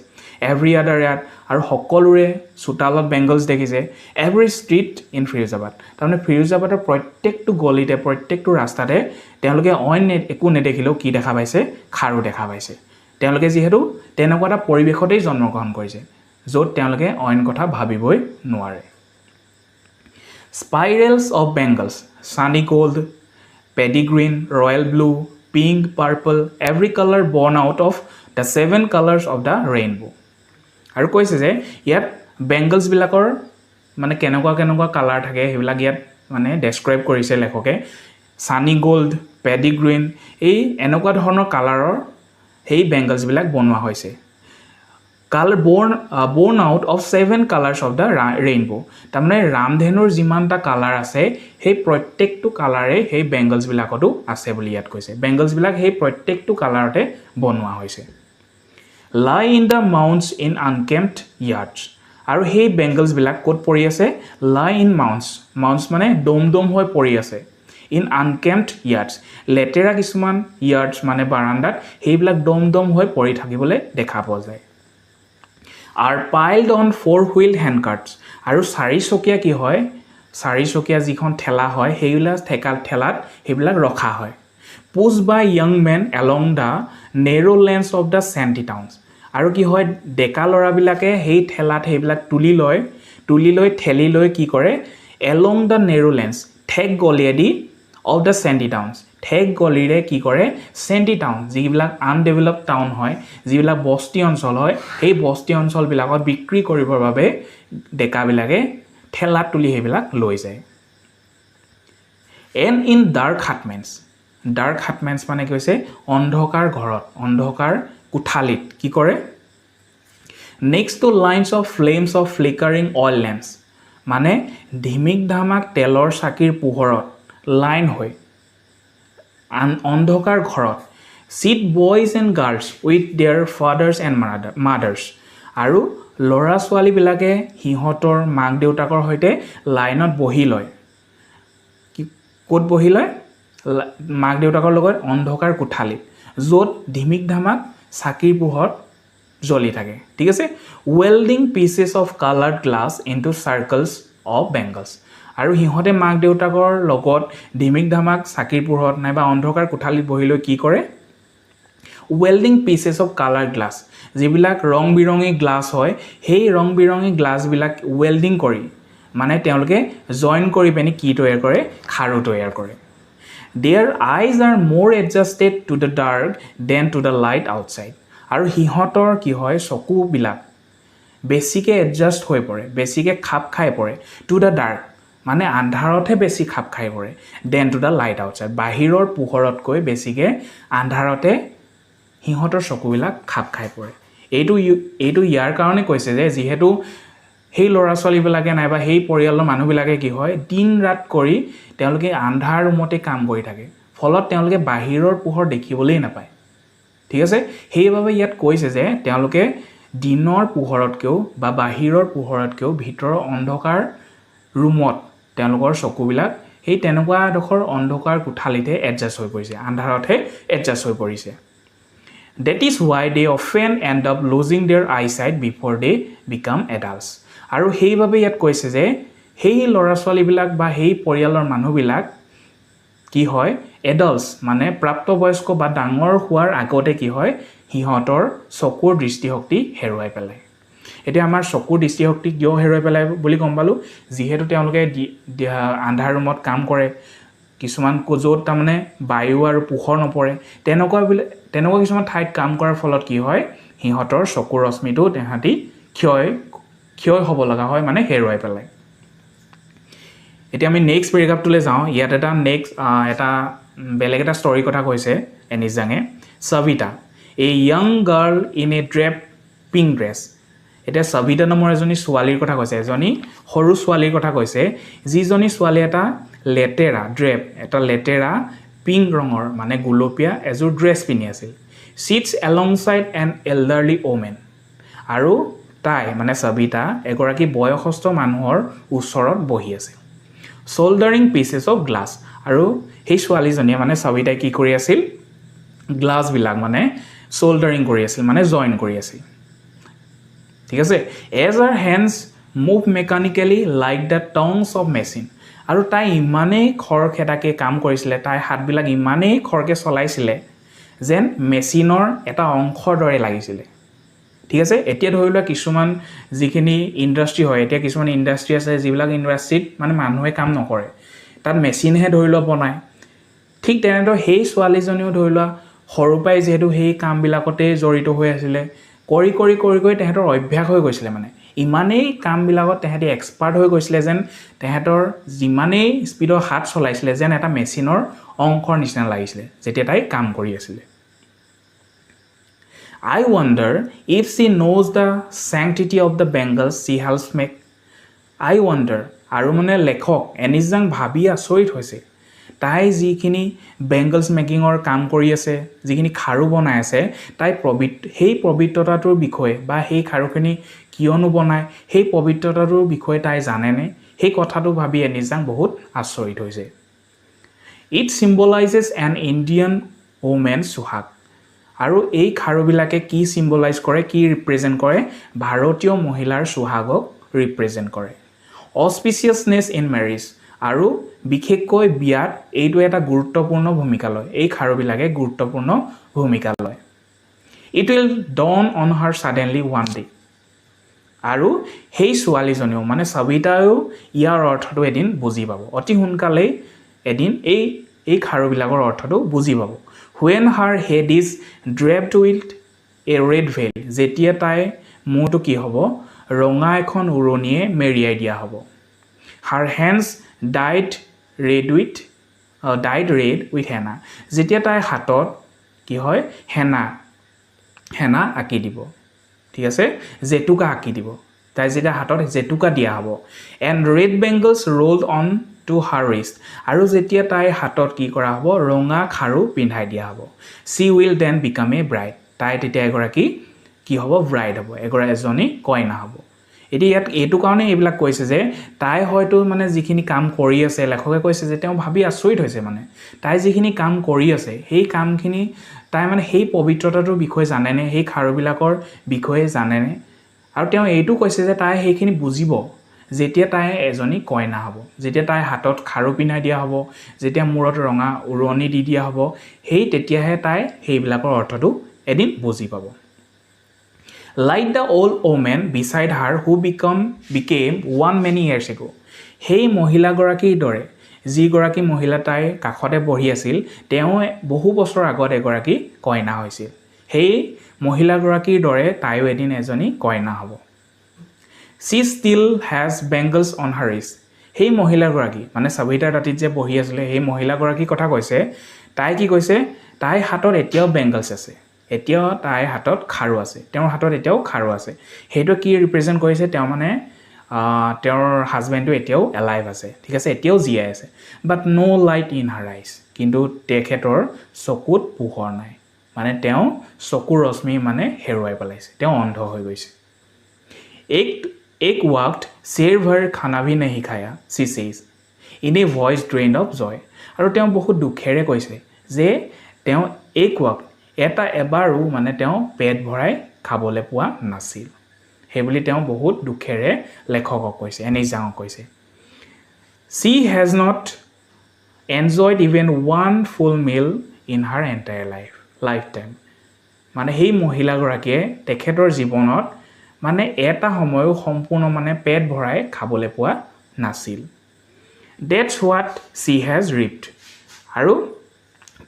এভৰি আদাৰ য়াৰ্ড, আৰু সকলোৰে চোতালত বেংগলছ দেখিছে, এভৰি ষ্ট্ৰীট ইন ফিৰোজাবাদ। তাৰমানে ফিৰোজাবাদৰ প্ৰত্যেকটো গলিতে, প্ৰত্যেকটো ৰাস্তাতে তেওঁলোকে অইন একো নেদেখিলেও কি দেখা পাইছে? খাৰু দেখা পাইছে। তেওঁলোকে যিহেতু তেনেকুৱা এটা পৰিৱেশতেই জন্মগ্ৰহণ কৰিছে য'ত তেওঁলোকে অইন কথা ভাবিবই নোৱাৰে। Spirals of bangles, sunny gold, paddy green, royal blue, pink, purple, every colour born out of the seven colours of the rainbow. আৰু কৈছে যে ইয়াত বেংগলছবিলাকৰ মানে কেনেকুৱা কেনেকুৱা কালাৰ থাকে, সেইবিলাক ইয়াত মানে ডেছক্ৰাইব কৰিছে লেখকে। ছানি গ'ল্ড, পেডি গ্ৰীণ, এই এনেকুৱা ধৰণৰ কালাৰৰ সেই বেংগলছবিলাক বনোৱা হৈছে। Colour born out of seven colours of the rainbow. তাৰমানে ৰামধেনুৰ যিমানটা কালাৰ আছে, সেই প্ৰত্যেকটো কালাৰে সেই বেংগলছবিলাকতো আছে বুলি ইয়াত কৈছে। বেংগলছবিলাক সেই প্ৰত্যেকটো কালাৰতে বনোৱা হৈছে। Lie in the mounds in unkempt yards. আৰু সেই বেংগলছবিলাক ক'ত পৰি আছে? লাই ইন মাউণ্ডছ, মাউণ্ডছ মানে দম দম হৈ পৰি আছে, ইন আনকেম্পট য়াৰ্ডছ, লেতেৰা কিছুমান য়াৰ্ডছ মানে বাৰাণ্ডাত সেইবিলাক দম দম হৈ পৰি থাকিবলৈ দেখা পোৱা যায়। Are piled on four wheel handcarts. আৰু চাৰিচকীয়া কি হয়, চাৰিচকীয়া যিখন ঠেলা হয়, সেইবিলাক ঠেলাত সেইবিলাক ৰখা হয়। Pushed by young men along the narrow lanes of the shanty towns. আৰু কি হয়, ডেকা ল'ৰাবিলাকে সেই ঠেলাত সেইবিলাক তুলি লয়, তুলি লৈ ঠেলি লৈ কি কৰে, এলং the narrow লেন্স, ঠেক গলিয়েদি, অফ the shanty towns, ঠেক গলিৰে কি কৰে, চেণ্টি টাউন, যিবিলাক আনডেভেলপ টাউন হয়, যিবিলাক বস্তি অঞ্চল হয়, সেই বস্তি অঞ্চলবিলাকত বিক্ৰী কৰিবৰ বাবে ডেকাবিলাকে ঠেলাত তুলি সেইবিলাক লৈ যায়। And in dark hutments. Dark hutments মানে কি হৈছে? অন্ধকাৰ ঘৰত, অন্ধকাৰ কোঠালিত কি কৰে? Next to lines of flames of flickering oil lamps, মানে ধিমিক ধামাক তেলৰ চাকিৰ পোহৰত লাইন হৈ অন্ধকাৰ ঘৰত, sit boys and girls with their fathers and mothers. আৰু ল'ৰা ছোৱালীবিলাকে সিহঁতৰ মাক দেউতাকৰ সৈতে লাইনত বহি লয়। কি ক'ত বহি লয়? মাক দেউতাকৰ লগত অন্ধকাৰ কোঠালিত, য'ত ধিমিক ধামাক চাকিৰ পোহৰত জ্বলি থাকে, ঠিক আছে। Welding pieces of coloured glass into circles of bangles. আৰু সিহঁতে মাক দেউতাকৰ লগত ধিমিক ধামাক চাকিৰ পোহৰত নাইবা অন্ধকাৰ কোঠালিত বহি লৈ কি কৰে? Welding pieces of colour glass, যিবিলাক ৰং বিৰঙী গ্লাছ হয়, সেই ৰং বিৰঙী গ্লাছবিলাক ৱেল্ডিং কৰি, মানে তেওঁলোকে জইন কৰি পিনি কি তৈয়াৰ কৰে? খাৰু তৈয়াৰ কৰে। Their eyes are more adjusted to the dark than to the light outside. আৰু সিহঁতৰ কি হয়, চকুবিলাক বেছিকৈ এডজাষ্ট হৈ পৰে, বেছিকৈ খাপ খাই পৰে, টু the dark মানে আন্ধাৰতহে বেছি খাপ খাই পৰে, than to the light outside, বাহিৰৰ পোহৰতকৈ বেছিকৈ আন্ধাৰতে সিহঁতৰ চকুবিলাক খাপ খাই পৰে। এইটো ইয়াৰ কাৰণে কৈছে যে যিহেতু সেই ল'ৰা ছোৱালীবিলাকে নাইবা সেই পৰিয়ালৰ মানুহবিলাকে কি হয়, দিন ৰাত কৰি তেওঁলোকে আন্ধাৰ ৰুমতে কাম কৰি থাকে, ফলত তেওঁলোকে বাহিৰৰ পোহৰ দেখিবলৈই নাপায়, ঠিক আছে। সেইবাবে ইয়াত কৈছে যে তেওঁলোকে দিনৰ পোহৰতকৈও বা বাহিৰৰ পোহৰতকৈও ভিতৰৰ অন্ধকাৰ ৰুমত তেওঁলোকৰ চকুবিলাক সেই তেনেকুৱা এডোখৰ অন্ধকাৰ কোঠালিতহে এডজাষ্ট হৈ পৰিছে, আন্ধাৰতহে এডজাষ্ট হৈ পৰিছে। That is why they often end up losing their eyesight before they become adults. আৰু সেইবাবে ইয়াত কৈছে যে সেই ল'ৰা ছোৱালীবিলাক বা সেই পৰিয়ালৰ মানুহবিলাক কি হয়, এডাল্টছ মানে প্ৰাপ্তবয়স্ক বা ডাঙৰ হোৱাৰ আগতে কি হয়, সিহঁতৰ চকুৰ দৃষ্টিশক্তি হেৰুৱাই পেলায়। এতিয়া আমাৰ চকুৰ দৃষ্টিশক্তি কিয় হেৰুৱাই পেলায় বুলি গম পালোঁ। যিহেতু তেওঁলোকে আন্ধাৰ ৰুমত কাম কৰে, কিছুমান য'ত তাৰমানে বায়ু আৰু পোহৰ নপৰে, তেনেকুৱা কিছুমান ঠাইত কাম কৰাৰ ফলত কি হয়, সিহঁতৰ চকুৰ ৰশ্মিটো তেহাঁতি ক্ষয় হ'ব লগা হয়, মানে হেৰুৱাই পেলায়। এতিয়া আমি নেক্সট পেৰেগ্ৰাফটোলৈ যাওঁ। ইয়াত এটা নেক্সট এটা বেলেগ এটা ষ্টৰীৰ কথা কৈছে anise জাঙে। Savita, a young girl in a drab pink dress. এতিয়া সবিতা নামৰ এজনী ছোৱালীৰ কথা কৈছে, এজনী সৰু ছোৱালীৰ কথা কৈছে, যিজনী ছোৱালী এটা লেতেৰা ড্ৰেপ, এটা লেতেৰা পিংক ৰঙৰ মানে গুলপীয়া এযোৰ ড্ৰেছ পিন্ধি আছিল, sits alongside an elderly woman. আৰু তাই মানে সবিতা এগৰাকী বয়সস্থ মানুহৰ ওচৰত বহি আছিল। Soldering pieces of glass. আৰু সেই ছোৱালীজনীয়ে, মানে সবিতাই কি কৰি আছিল? গ্লাছবিলাক মানে চ'ল্ডাৰিং কৰি আছিল, মানে জইন কৰি আছিল, ঠিক আছে। As her hands move mechanically like the tongues of machine. আৰু তাই ইমানেই খৰখেদাকৈ কাম কৰিছিলে, তাইৰ হাতবিলাক ইমানেই খৰকৈ চলাইছিলে যেন মেচিনৰ এটা অংশৰ দৰে লাগিছিলে, ঠিক আছে। এতিয়া ধৰি লোৱা কিছুমান যিখিনি ইণ্ডাষ্ট্ৰি হয়, এতিয়া কিছুমান ইণ্ডাষ্ট্ৰি আছে যিবিলাক ইণ্ডাষ্ট্ৰিত মানে মানুহে কাম নকৰে, তাত মেচিনহে ধৰি লোৱা বনায়। ঠিক তেনেদৰে সেই ছোৱালীজনীও ধৰি লোৱা সৰুৰ পৰাই যিহেতু সেই কামবিলাকতেই জড়িত হৈ আছিলে, কৰি কৰি কৰি কৰি তেহেঁতৰ অভ্যাস হৈ গৈছিলে। মানে ইমানেই কামবিলাকত তেহেঁতি এক্সপাৰ্ট হৈ গৈছিলে যেন তেহেঁতৰ যিমানেই স্পীডৰ হাত চলাইছিলে, যেন এটা মেচিনৰ অংশৰ নিচিনা লাগিছিলে যেতিয়া তাই কাম কৰি আছিলে। I wonder if she knows the sanctity of the bangles she helps make. I wonder, আৰু মানে লেখক এনিজাং ভাবি আচৰিত হৈছে, তাই যিখিনি বেংগলছ মেকিঙৰ কাম কৰি আছে, যিখিনি খাৰু বনাই আছে, তাই সেই পবিত্ৰতাটোৰ বিষয়ে বা সেই খাৰুখিনি কিয়নো বনায়, সেই পবিত্ৰতাটোৰ বিষয়ে তাই জানেনে? সেই কথাটো ভাবি এনিজাং বহুত আচৰিত হৈছে। It symbolizes an Indian woman Suhag. আৰু এই খাৰুবিলাকে কি চিম্বলাইজ কৰে, কি ৰিপ্ৰেজেণ্ট কৰে? ভাৰতীয় মহিলাৰ সুহাগক ৰিপ্ৰেজেণ্ট কৰে। অস্পিচিয়াছনেছ ইন মেৰিজ, আৰু বিশেষকৈ বিয়াত এইটো এটা গুৰুত্বপূৰ্ণ ভূমিকা লয়, এই খাৰুবিলাকে গুৰুত্বপূৰ্ণ ভূমিকা লয়। It will dawn on her suddenly one day. আৰু সেই ছোৱালীজনীও, মানে সবিতায়ো ইয়াৰ অৰ্থটো এদিন বুজি পাব, অতি সোনকালেই এদিন এই খাৰুবিলাকৰ অৰ্থটো বুজি পাব। When her head is draped with a red veil, যেতিয়া তাই মূৰটো কি হ'ব, ৰঙা এখন উৰণিয়ে মেৰিয়াই দিয়া হ'ব। Her hands dyed red with henna, যেতিয়া তাইৰ হাতত কি হয়, হেনা আঁকি দিব, ঠিক আছে, জেতুকা আঁকি দিব, তাই যেতিয়া হাতত জেতুকা দিয়া হ'ব। And red bangles rolled on to her wrist, আৰু যেতিয়া তাইৰ হাতত কি কৰা হ'ব, ৰঙা খাৰু পিন্ধাই দিয়া হ'ব। She will then become a bride. তাই তেতিয়া এগৰাকী কি হ'ব? ব্ৰাইড হ'ব, এজনী কইনা হ'ব। এতিয়া ইয়াত এইটো কাৰণে এইবিলাক কৈছে যে তাই হয়তো মানে যিখিনি কাম কৰি আছে, লেখকে কৈছে যে তেওঁ ভাবি আচৰিত হৈছে, মানে তাই যিখিনি কাম কৰি আছে, সেই কামখিনি তাই মানে সেই পবিত্ৰতাটোৰ বিষয়ে জানেনে, সেই খাৰুবিলাকৰ বিষয়ে জানেনে? আৰু তেওঁ এইটো কৈছে যে তাই সেইখিনি বুজিব যেতিয়া তাই এজনী কইনা হ'ব, যেতিয়া তাইৰ হাতত খাৰু পিন্ধাই দিয়া হ'ব, যেতিয়া মূৰত ৰঙা উৰণি দি দিয়া হ'ব, সেই তেতিয়াহে তাই সেইবিলাকৰ অৰ্থটো এদিন বুজি পাব। Like the old woman beside her who became one many years ago. সেই মহিলাগৰাকীৰ দৰে, যিগৰাকী মহিলা তাইৰ কাষতে বহি আছিল, তেওঁ বহু বছৰ আগত এগৰাকী কইনা হৈছিল, সেই মহিলাগৰাকীৰ দৰে তাইও এদিন এজনী কইনা হ'ব। She still has bangles on her wrist. সেই মহিলাগৰাকী, মানে সবিতাৰ দাঁতিত যে বহি আছিলে, সেই মহিলাগৰাকীৰ কথা কৈছে। তাই কি কৈছে? তাইৰ হাতত এতিয়াও বেংগলছ আছে, এতিয়াও তাইৰ হাতত খাৰু আছে, তেওঁৰ হাতত এতিয়াও খাৰু আছে। সেইটো কি ৰিপ্ৰেজেণ্ট কৰিছে? তেওঁ মানে তেওঁৰ হাজবেণ্ডটো এতিয়াও এলাইভ আছে, ঠিক আছে, এতিয়াও জীয়াই আছে। But no light in her eyes. কিন্তু তেখেতৰ চকুত পোহৰ নাই, মানে তেওঁ চকুৰ ৰশ্মি মানে হেৰুৱাই পেলাইছে, তেওঁ অন্ধ হৈ গৈছে। एक एक वक्त शेर भर खाना भी नहीं खाया, she says in a voice drained of joy. আৰু তেওঁ বহুত দুখেৰে কৈছে যে তেওঁ এক ৱাক্ত, এটা এবাৰো মানে তেওঁ পেট ভৰাই খাবলৈ পোৱা নাছিল, সেইবুলি তেওঁ বহুত দুখেৰে লেখকক কৈছে, এনিজাঙক কৈছে। She has not enjoyed even one full meal in her entire lifetime. মানে সেই মহিলাগৰাকীয়ে তেখেতৰ জীৱনত মানে এটা সময়ো সম্পূৰ্ণ মানে পেট ভৰাই খাবলৈ পোৱা নাছিল। That's what she has reaped. আৰু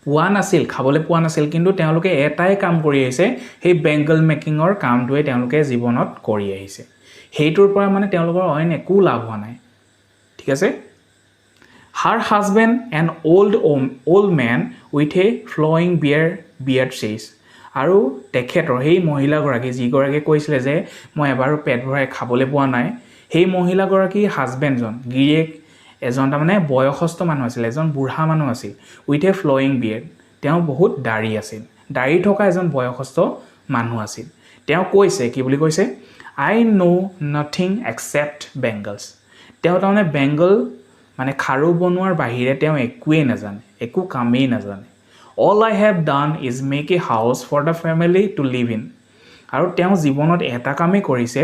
পোৱা নাছিল, খাবলৈ পোৱা নাছিল, কিন্তু তেওঁলোকে এটাই কাম কৰি আহিছে, সেই বেংগল মেকিঙৰ কামটোৱে তেওঁলোকে জীৱনত কৰি আহিছে। সেইটোৰ পৰা মানে তেওঁলোকৰ অইন একো লাভ হোৱা নাই, ঠিক আছে। Her husband, an old man with a flowing beard, says, আৰু তেখেতৰ সেই মহিলাগৰাকী, যিগৰাকীয়ে কৈছিলে যে মই এবাৰো পেট ভৰাই খাবলৈ পোৱা নাই, সেই মহিলাগৰাকীৰ হাজবেণ্ডজন, গিৰিয়েক এজন তাৰমানে বয়সস্থ মানুহ আছিল, এজন বুঢ়া মানুহ আছিল, উইথ এ ফ্লয়িং বিয়েৰ্ড, তেওঁ বহুত দাড়ি আছিল, দাড়ি থকা এজন বয়সস্থ মানুহ আছিল। তেওঁ কৈছে, কি বুলি কৈছে? "I know nothing except bangles." তেওঁ তাৰমানে বেংগল মানে মানে খাৰু বনোৱাৰ বাহিৰে তেওঁ একোৱেই নাজানে, একো কামেই নাজানে। All I have done is make a house for the family to live in. আৰু তেওঁ জীৱনত এটা কামেই কৰিছে,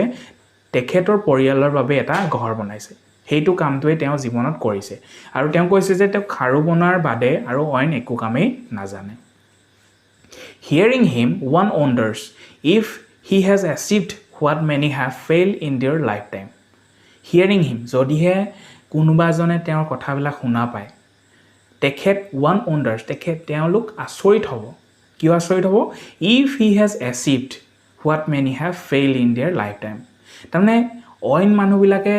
তেখেতৰ পৰিয়ালৰ বাবে এটা ঘৰ বনাইছে। সেইটো কামটোৱে তেওঁ জীৱনত কৰিছে। আৰু তেওঁ কৈছে যে তেওঁ খাৰু বনোৱাৰ বাদে আৰু অইন একো কামেই নাজানে। Hearing him, one wonders if he has achieved what many have failed in their lifetime. Hearing him, যদিহে কোনোবা এজনে তেওঁৰ কথাবিলাক শুনা পায়, তেখেত ওৱান ৱণ্ডাৰ্ছ, তেখেত তেওঁলোক আচৰিত হ'ব। কিয় আচৰিত হ'ব? If he has achieved what many have failed in their lifetime. তাৰমানে অইন মানুহবিলাকে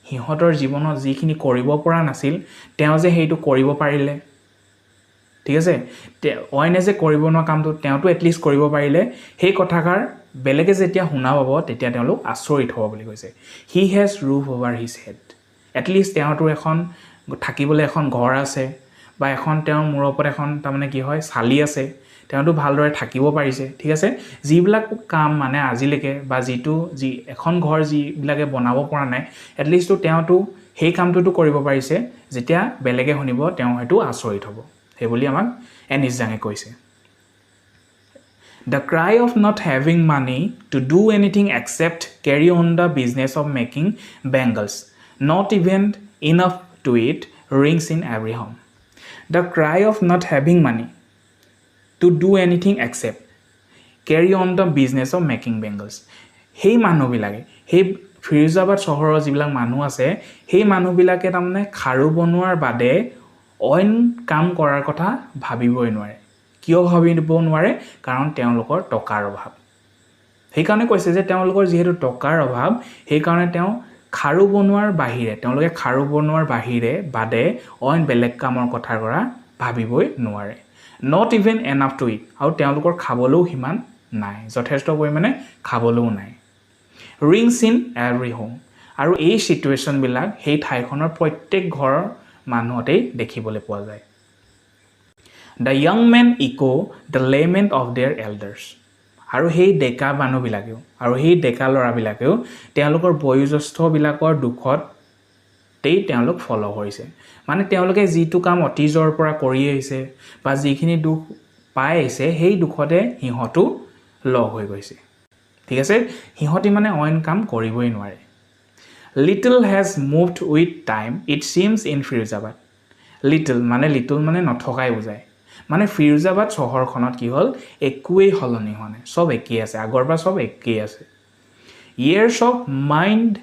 সিহঁতৰ জীৱনত যিখিনি কৰিব পৰা নাছিল, তেওঁ যে সেইটো কৰিব পাৰিলে, ঠিক আছে, অইনে যে কৰিব নোৱাৰা কামটো তেওঁতো এটলিষ্ট কৰিব পাৰিলে, সেই কথাষাৰ বেলেগে যেতিয়া শুনা পাব, তেতিয়া তেওঁলোক আচৰিত হ'ব বুলি কৈছে। He has roof over his head. At least তেওঁতো এখন থাকিবলৈ এখন ঘৰ আছে বা এখন তেওঁৰ মূৰৰ ওপৰত এখন তাৰমানে কি হয়, চালি আছে। তেওঁতো ভালদৰে থাকিব পাৰিছে, ঠিক আছে। যিবিলাক কাম মানে আজিলৈকে বা যিটো যি এখন ঘৰ যিবিলাকে বনাব পৰা নাই, এটলিষ্টটো তেওঁতো সেই কামটোতো কৰিব পাৰিছে। যেতিয়া বেলেগে শুনিব, তেওঁ হয়তো আচৰিত হ'ব, সেইবুলি আমাক এনিছ জাঙে কৈছে। The cry of not having money to do anything except carry on the business of making bangles, not even enough to eat, rings in every home. The cry of not having money to do anything except carry on the business of making bangles. সেই মানুহবিলাকে, সেই ফিৰোজাবাদ চহৰৰ যিবিলাক মানুহ আছে, সেই মানুহবিলাকে তাৰমানে খাৰু বনোৱাৰ বাদে অইন কাম কৰাৰ কথা ভাবিবই নোৱাৰে। কিয় ভাবিব নোৱাৰে? কাৰণ তেওঁলোকৰ টকাৰ অভাৱ। সেইকাৰণে কৈছে যে তেওঁলোকৰ যিহেতু টকাৰ অভাৱ, সেইকাৰণে তেওঁ খাৰু বনোৱাৰ বাহিৰে, তেওঁলোকে খাৰু বনোৱাৰ বাহিৰে বাদে অইন বেলেগ কামৰ কথা কৰা ভাবিবই নোৱাৰে। Not even enough to eat. আৰু তেওঁলোকৰ খাবলৈও সিমান নাই, যথেষ্ট পৰিমাণে খাবলৈও নাই। Rings in every home. আৰু এই চিটুৱেশ্যনবিলাক সেই ঠাইখনৰ প্ৰত্যেক ঘৰৰ মানুহতেই দেখিবলৈ পোৱা যায়। The young men echo the lament of their elders. আৰু সেই ডেকা মানুহবিলাকেও আৰু সেই ডেকা ল'ৰাবিলাকেও তেওঁলোকৰ বয়োজ্যেষ্ঠবিলাকৰ দুখতেই তেওঁলোক ফ'ল' কৰিছে। মানে তেওঁলোকে যিটো কাম অতীজৰ পৰা কৰি আহিছে বা যিখিনি দুখ পাই আহিছে, সেই দুখতে সিহঁতো লগ হৈ গৈছে, ঠিক আছে। সিহঁতি মানে অইন কাম কৰিবই নোৱাৰে। Little has moved with time, it seems, in Firozabad. Little মানে, লিটল মানে নথকাই বুজায়। মানে ফিৰোজাবাদ চহৰখনত কি হ'ল, একোৱেই সলনি হোৱা নাই, চব একেই আছে, আগৰ পৰা চব একেই আছে। Years of mind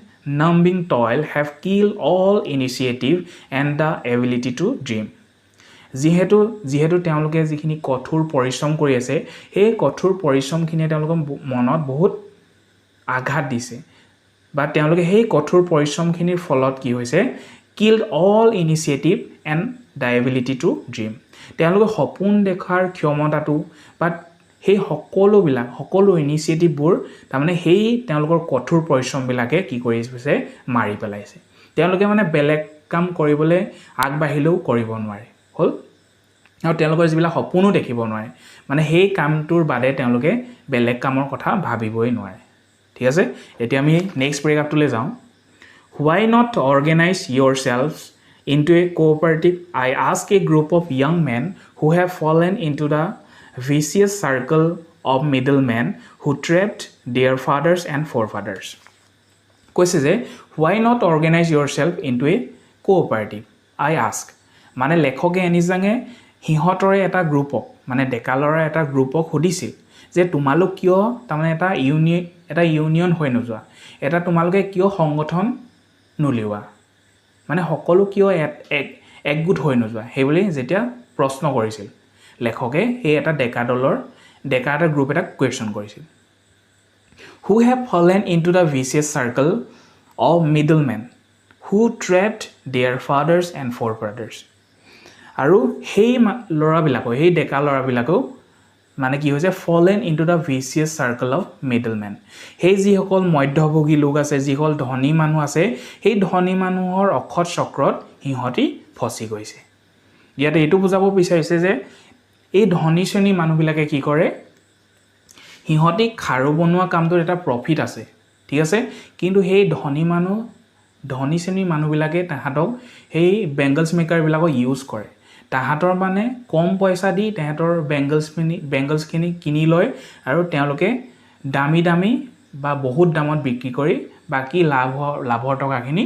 numbing toil have killed all initiative and the ability to dream. যিহেতু তেওঁলোকে যিখিনি কঠোৰ পৰিশ্ৰম কৰি আছে, সেই কঠোৰ পৰিশ্ৰমখিনিয়ে তেওঁলোকৰ মনত বহুত আঘাত দিছে বা তেওঁলোকে সেই কঠোৰ পৰিশ্ৰমখিনিৰ ফলত কি হৈছে, killed all initiative and the ability to dream. তেওঁলোকে সপোন দেখাৰ ক্ষমতাটো বা সেই সকলোবিলাক, সকলো ইনিচিয়েটিভবোৰ তাৰমানে সেই তেওঁলোকৰ কঠোৰ পৰিশ্ৰমবিলাকে কি কৰিছে, মাৰি পেলাইছে। তেওঁলোকে মানে বেলেগ কাম কৰিবলৈ আগবাঢ়িলেও কৰিব নোৱাৰে হ'ল আৰু তেওঁলোকৰ যিবিলাক সপোনো দেখিব নোৱাৰে। মানে সেই কামটোৰ বাদে তেওঁলোকে বেলেগ কামৰ কথা ভাবিবই নোৱাৰে, ঠিক আছে। এতিয়া আমি নেক্সট পেৰেগ্ৰাফটোলৈ যাওঁ। Why not organize yourselves into a cooperative? I ask a group of young men who have fallen into the vicious circle of middlemen who trapped their fathers and forefathers. কৈছে যে why not organize yourself into a cooperative, I ask. মানে লেখকে এনিজাঙে সিহঁতৰে এটা গ্ৰুপক, মানে ডেকা ল'ৰা এটা গ্ৰুপক সুধিছিল যে তোমালোক কিয় তাৰমানে এটা ইউনিয়ন হৈ নোযোৱা, এটা তোমালোকে কিয় সংগঠন নুলিওৱা, মানে সকলো কিয় এক একগোট হৈ নোযোৱা, সেইবুলি যেতিয়া প্ৰশ্ন কৰিছিল লেখকে, সেই এটা ডেকা দলৰ ডেকা এটা গ্ৰুপ এটাক কুৱেশ্যন কৰিছিল। Who have fallen into the vicious circle of middlemen who trapped their fathers and forefathers. আৰু সেই ল'ৰাবিলাকেও, সেই ডেকা ল'ৰাবিলাকেও মানে কি হৈছে, fallen into the vicious circle of middlemen, সেই যিসকল মধ্যভোগী লোক আছে, যিসকল ধনী মানুহ আছে, সেই ধনী মানুহৰ অসৎ চক্ৰত সিহঁতি ফচি গৈছে। ইয়াতে এইটো বুজাব বিচাৰিছে যে এই ধনী শ্ৰেণীৰ মানুহবিলাকে কি কৰে, সিহঁতি খাৰু বনোৱা কামটোত এটা প্ৰফিট আছে, ঠিক আছে, কিন্তু সেই ধনী মানুহ ধনী শ্ৰেণীৰ মানুহবিলাকে তাহাঁতক, সেই বেংগলছ মেকাৰবিলাকক ইউজ কৰে। তাহাঁতৰ মানে কম পইচা দি তেহেঁতৰ বেংগলছখিনি কিনি লয় আৰু তেওঁলোকে দামী দামী বা বহুত দামত বিক্ৰী কৰি বাকী লাভৰ টকাখিনি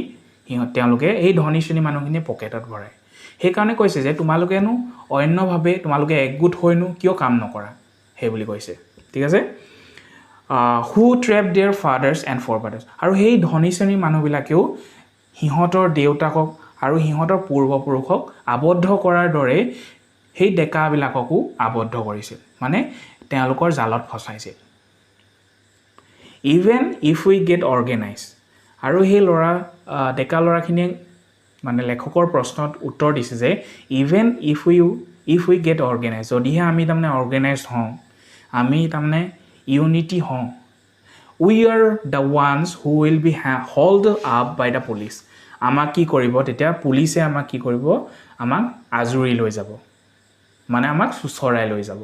তেওঁলোকে এই ধনী শ্ৰেণীৰ মানুহখিনিয়ে পকেটত ভৰায়। সেইকাৰণে কৈছে যে তোমালোকেনো অন্যভাৱে তোমালোকে একগোট হৈনো কিয় কাম নকৰা, সেই বুলি কৈছে। ঠিক আছে, who trap their fathers and forefathers, আৰু সেই ধনী শ্ৰেণীৰ মানুহবিলাকেও সিহঁতৰ দেউতাকক আৰু সিহঁতৰ পূৰ্বপুৰুষক আবদ্ধ কৰাৰ দৰে সেই ডেকাবিলাককো আবদ্ধ কৰিছিল, মানে তেওঁলোকৰ জালত ফচাইছিল। Even if we get organise, আৰু সেই ডেকা ল'ৰাখিনিয়ে মানে লেখকৰ প্ৰশ্নত উত্তৰ দিছে যে even if we get organise, যদিহে আমি তাৰমানে অৰ্গেনাইজ হওঁ, আমি তাৰমানে ইউনিটি হওঁ, we are the ones who will be hauled up by the police. আমাক কি কৰিব তেতিয়া, পুলিচে আমাক কি কৰিব, আমাক আজুৰি লৈ যাব, মানে আমাক চোঁচৰাই লৈ যাব।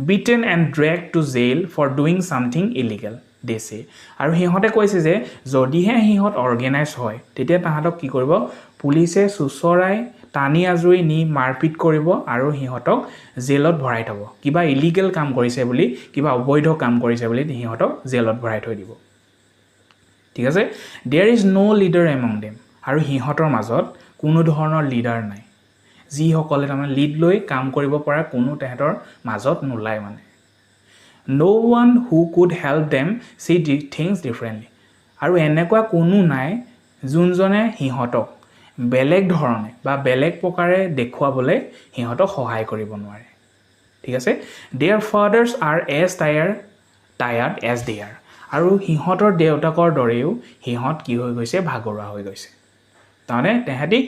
Beaten and drag to jail for doing something illegal, they say. আৰু সিহঁতে কৈছে যে যদিহে সিহঁত অৰ্গেনাইজ হয় তেতিয়া তাহাঁতক কি কৰিব, পুলিচে চোঁচৰাই টানি আজুৰি নি মাৰপিট কৰিব আৰু সিহঁতক জেলত ভৰাই থ'ব। কিবা ইলিগেল কাম কৰিছে বুলি, কিবা অবৈধ কাম কৰিছে বুলি সিহঁতক জেলত ভৰাই থৈ দিব। ঠিক আছে, there is no leader among them, আৰু সিহঁতৰ মাজত কোনো ধৰণৰ লিডাৰ নাই, যিসকলে তাৰমানে লিড লৈ কাম কৰিব পৰা কোনো তেহেঁতৰ মাজত নোলায়। মানে no one who could help them see things differently, আৰু এনেকুৱা কোনো নাই যোনজনে সিহঁতক বেলেগ ধৰণে বা বেলেগ প্ৰকাৰে দেখুৱাবলৈ সিহঁতক সহায় কৰিব নোৱাৰে। ঠিক আছে, their fathers are as tired as they are, আৰু সিহঁতৰ দেউতাকৰ দৰেও সিহঁত কি হৈ গৈছে, ভাগৰুৱা হৈ গৈছে। তাৰমানে তেহেঁতি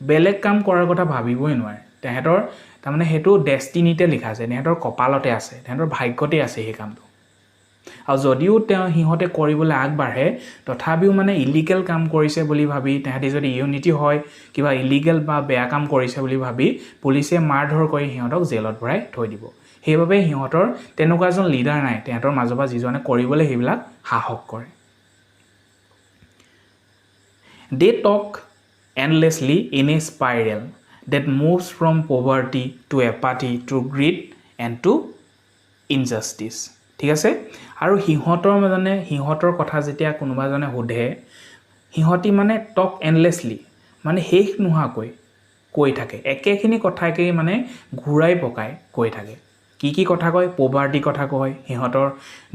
বেলেগ কাম কৰাৰ কথা ভাবিবই নোৱাৰে, তেহেঁতৰ তাৰমানে সেইটো ডেষ্টিনিতে লিখা আছে, তেহেঁতৰ কপালতে আছে, তেহেঁতৰ ভাগ্যতে আছে সেই কামটো। আৰু যদিও সিহঁতে কৰিবলৈ আগবাঢ়ে তথাপিও মানে ইলিগেল কাম কৰিছে বুলি ভাবি তেহেঁতি যদি ইউনিটি হয়, কিবা ইলিগেল বা বেয়া কাম কৰিছে বুলি ভাবি পুলিচে মাৰধৰ কৰি সিহঁতক জেলত ভৰাই থৈ দিব। সেইবাবে সিহঁতৰ তেনেকুৱা এজন লিডাৰ নাই তেহেঁতৰ মাজৰ পৰা যিজনে কৰিবলৈ সেইবিলাক সাহস কৰে। They talk endlessly in a spiral that moves from poverty to apathy to greed and to injustice. ঠিক আছে, আৰু সিহঁতৰ মানে সিহঁতৰ কথা যেতিয়া কোনোবা এজনে সোধে, সিহঁতি মানে টক এণ্ডলেছলি, মানে শেষ নোহোৱাকৈ কৈ থাকে, একেখিনি কথাকেই মানে ঘূৰাই পকাই কৈ থাকে। কি কি কথা কয়, পভাৰ্টি কথা কয়, সিহঁতৰ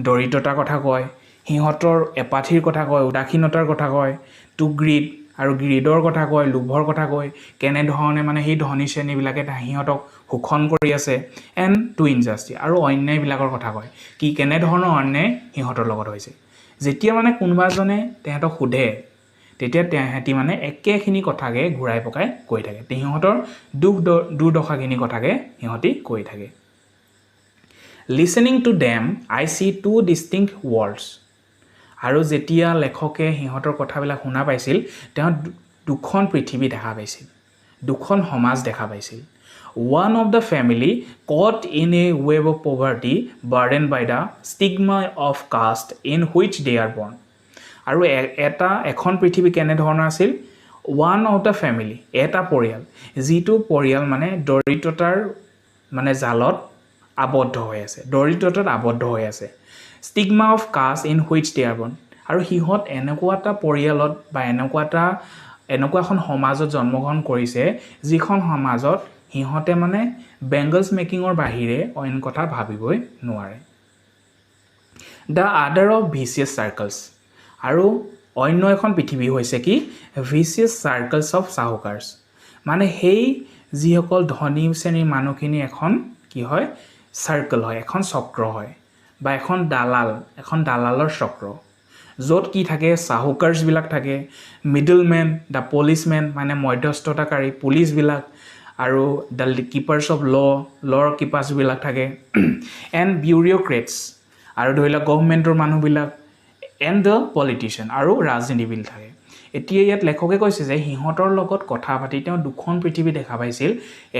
দৰিদ্ৰতাৰ কথা কয়, সিহঁতৰ এপাথিৰ কথা কয়, উদাসীনতাৰ কথা কয়, টু গ্ৰীড আৰু গ্ৰীডৰ কথা কয়, লোভৰ কথা কয়, কেনেধৰণে মানে সেই ধনী শ্ৰেণীবিলাকে সিহঁতক শোষণ কৰি আছে, এণ্ড টু ইনজাষ্টিছ, আৰু অন্যায়বিলাকৰ কথা কয়, কি কেনেধৰণৰ অন্যায় সিহঁতৰ লগত হৈছে। যেতিয়া মানে কোনোবা এজনে তেহেঁতক সোধে তেতিয়া তেহেঁতি মানে একেখিনি কথাকে ঘূৰাই পকাই কৈ থাকে, সিহঁতৰ দুখ দুৰ্দশাখিনি কথাকে সিহঁতি কৈ থাকে। Listening to them I see two distinct worlds, আৰু যেতিয়া লেখকে সিহঁতৰ কথাবিলাক শুনা পাইছিল তেওঁ দুখন পৃথিৱী দেখা পাইছিল, দুখন সমাজ দেখা পাইছিল। One of the family caught in a web of poverty burden by the stigma of caste in which they are born. আৰু এখন পৃথিৱী কেনেধৰণৰ আছিল, ওৱান অফ the family, এটা পৰিয়াল, যিটো পৰিয়াল মানে দৰিদ্ৰতাৰ মানে জালত আবদ্ধ হৈ আছে, দৰিদ্ৰতাত আবদ্ধ হৈ আছে, stigma of caste in which they are born, আৰু সিহঁত এনেকুৱা এটা পৰিয়ালত বা এনেকুৱা এখন সমাজত জন্মগ্ৰহণ কৰিছে যিখন সমাজত সিহঁতে মানে বেংগলছ মেকিঙৰ বাহিৰে অইন কথা ভাবিবই নোৱাৰে। The other of vicious circles, আৰু অন্য এখন পৃথিৱী হৈছে কি, ভিচিয়াছ চাৰ্কলছ অফ চাহুকাৰ্ছ, মানে সেই যিসকল ধনী শ্ৰেণীৰ মানুহখিনি এখন কি হয়, চাৰ্কল হয়, এখন চক্ৰ হয় বা এখন দালাল, এখন দালালৰ চক্ৰ, য'ত কি থাকে, চাহুকাৰ্ছবিলাক থাকে, মিডলমেন, the policemen মানে মধ্যস্থতাকাৰী পুলিচবিলাক, আৰু the keepers of law, লৰ কিপাৰ্ছবিলাক থাকে, এণ্ড বিউৰিঅ'ক্ৰেটছ, আৰু ধৰি লওক গভমেণ্টৰ মানুহবিলাক, এণ্ড the politician, আৰু ৰাজনীতিবিদ থাকে। এতিয়া ইয়াত লেখকে কৈছে যে সিহঁতৰ লগত কথা পাতি তেওঁ দুখন পৃথিৱী দেখা পাইছিল।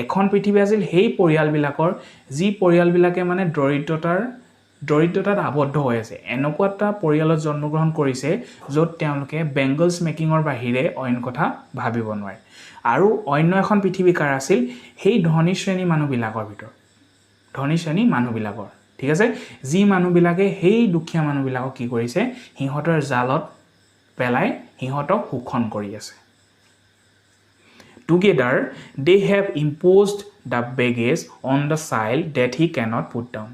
এখন পৃথিৱী আছিল সেই পৰিয়ালবিলাকৰ, যি পৰিয়ালবিলাকে মানে দৰিদ্ৰতাৰ দৰিদ্ৰতাত আবদ্ধ হৈ আছে, এনেকুৱা এটা পৰিয়ালত জন্মগ্ৰহণ কৰিছে য'ত তেওঁলোকে বেংগলছ মেকিঙৰ বাহিৰে অইন কথা ভাবিব নোৱাৰে। আৰু অন্য এখন পৃথিৱী কাৰ আছিল? সেই ধনী শ্ৰেণীৰ মানুহবিলাকৰ ভিতৰত, ধনী শ্ৰেণীৰ মানুহবিলাকৰ, ঠিক আছে, যি মানুহবিলাকে সেই দুখীয়া মানুহবিলাকক কি কৰিছে, সিহঁতৰ জালত পেলাই সিহঁতক শোষণ কৰি আছে। Together they have imposed the baggage on the child that he cannot put down.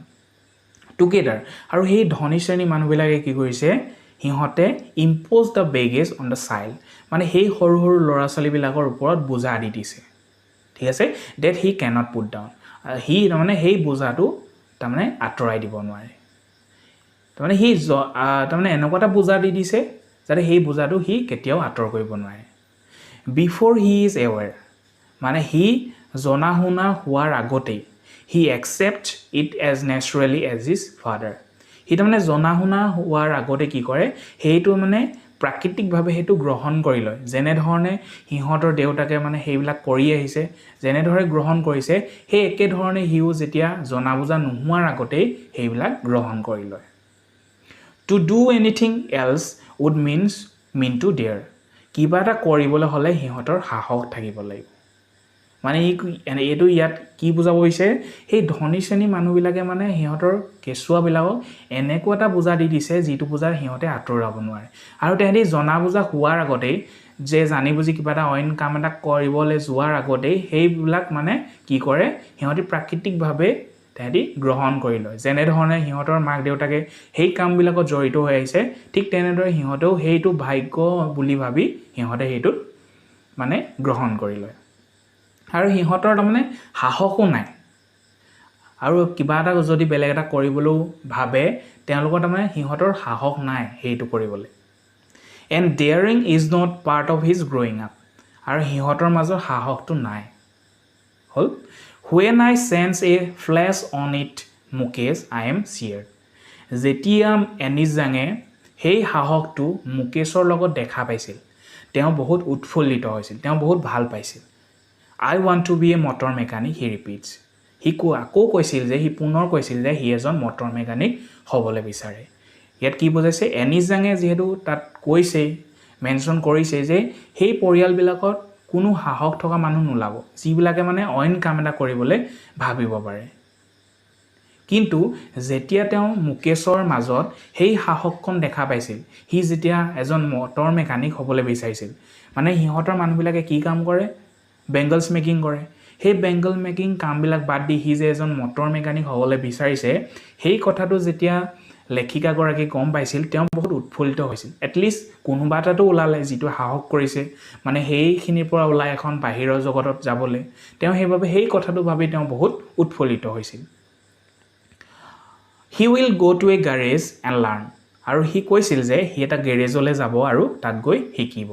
Together, আৰু সেই ধনী শ্ৰেণীৰ মানুহবিলাকে কি কৰিছে, সিহঁতে impose the baggage on the child, মানে সেই সৰু সৰু ল'ৰা ছোৱালীবিলাকৰ ওপৰত বোজা দি দিছে, ঠিক আছে, that he cannot put down, সি তাৰমানে সেই বোজাটো তাৰমানে আঁতৰাই দিব নোৱাৰে। তাৰমানে সি তাৰমানে এনেকুৱা এটা বোজা দি দিছে যাতে সেই বোজাটো সি কেতিয়াও আঁতৰ কৰিব নোৱাৰে। বিফ'ৰ he is aware, মানে সি জনা শুনা হোৱাৰ আগতেই, he accept it as naturally as his father. সি তাৰমানে জনা শুনা হোৱাৰ আগতে কি কৰে, সেইটো মানে প্ৰাকৃতিকভাৱে সেইটো গ্ৰহণ কৰি লয়। যেনেধৰণে সিহঁতৰ দেউতাকে মানে সেইবিলাক কৰি আহিছে, যেনেদৰে গ্ৰহণ কৰিছে, সেই একেধৰণে সিও যেতিয়া জনা বুজা নোহোৱাৰ আগতেই সেইবিলাক গ্ৰহণ কৰি লয়। To do anything else would mean to dare. কিবা এটা কৰিবলৈ হ'লে সিহঁতৰ সাহস থাকিব লাগিব। মানে এইটো ইয়াত কি বুজাব বিচাৰে, সেই ধনী শ্ৰেণীৰ মানুহবিলাকে মানে সিহঁতৰ কেঁচুৱাবিলাকক এনেকুৱা এটা বোজা দি দিছে যিটো বোজা সিহঁতে আঁতৰাব নোৱাৰে। আৰু তেহেঁতি জনা বুজা হোৱাৰ আগতেই, যে জানি বুজি কিবা এটা অইন কাম এটা কৰিবলৈ যোৱাৰ আগতেই সেইবিলাক মানে কি কৰে, সিহঁতি প্ৰাকৃতিকভাৱে তেহেঁতি গ্ৰহণ কৰি লয়। যেনেধৰণে সিহঁতৰ মাক দেউতাকে সেই কামবিলাকত জড়িত হৈ আহিছে, ঠিক তেনেদৰে সিহঁতেও সেইটো ভাগ্য বুলি ভাবি সিহঁতে সেইটোত মানে গ্ৰহণ কৰি লয়। আৰু সিহঁতৰ তাৰমানে সাহসো নাই, আৰু কিবা এটা যদি বেলেগ এটা কৰিবলৈও ভাবে, তেওঁলোকৰ তাৰমানে সিহঁতৰ সাহস নাই সেইটো কৰিবলৈ। And daring is not part of his growing up. আৰু সিহঁতৰ মাজত সাহসটো নাই। হ'ল। When I sense a flash on it, Mukesh, I am cheered. যেতিয়া এনিজাঙে সেই সাহসটো মুকেশৰ লগত দেখা পাইছিল, তেওঁ বহুত উৎফুল্লিত হৈছিল, তেওঁ বহুত ভাল পাইছিল। "I want to be a motor mechanic," he repeats. সি আকৌ কৈছিল যে, সি পুনৰ কৈছিল যে সি এজন মটৰ মেকানিক হ'বলৈ বিচাৰে। ইয়াত কি বুজাইছে, এনিজাঙে যিহেতু তাত কৈছেই, মেনশ্যন কৰিছে যে সেই পৰিয়ালবিলাকত কোনো সাহস থকা মানুহ নোলাব, যিবিলাকে মানে অইন কাম এটা কৰিবলৈ ভাবিব পাৰে। কিন্তু যেতিয়া তেওঁ মুকেশৰ মাজত সেই সাহসকণ দেখা পাইছিল, সি যেতিয়া এজন মটৰ মেকানিক হ'বলৈ বিচাৰিছিল, মানে সিহঁতৰ মানুহবিলাকে কি কাম কৰে, বেংগলছ মেকিং কৰে, সেই বেংগল মেকিং কামবিলাক বাদ দি সি যে এজন মটৰ মেকানিক হ'বলৈ বিচাৰিছে, সেই কথাটো যেতিয়া লেখিকাগৰাকী গম পাইছিল, তেওঁ বহুত উৎফুল্লিত হৈছিল। এটলিষ্ট কোনোবা এটাতো ওলালে যিটো সাহস কৰিছে, মানে সেইখিনিৰ পৰা ওলাই এখন বাহিৰৰ জগতত যাবলৈ। তেওঁ সেইবাবে সেই কথাটো ভাবি তেওঁ বহুত উৎফুল্লিত হৈছিল। He will go to a garage and learn. আৰু সি কৈছিল যে সি এটা গেৰেজলৈ যাব আৰু তাত গৈ শিকিব।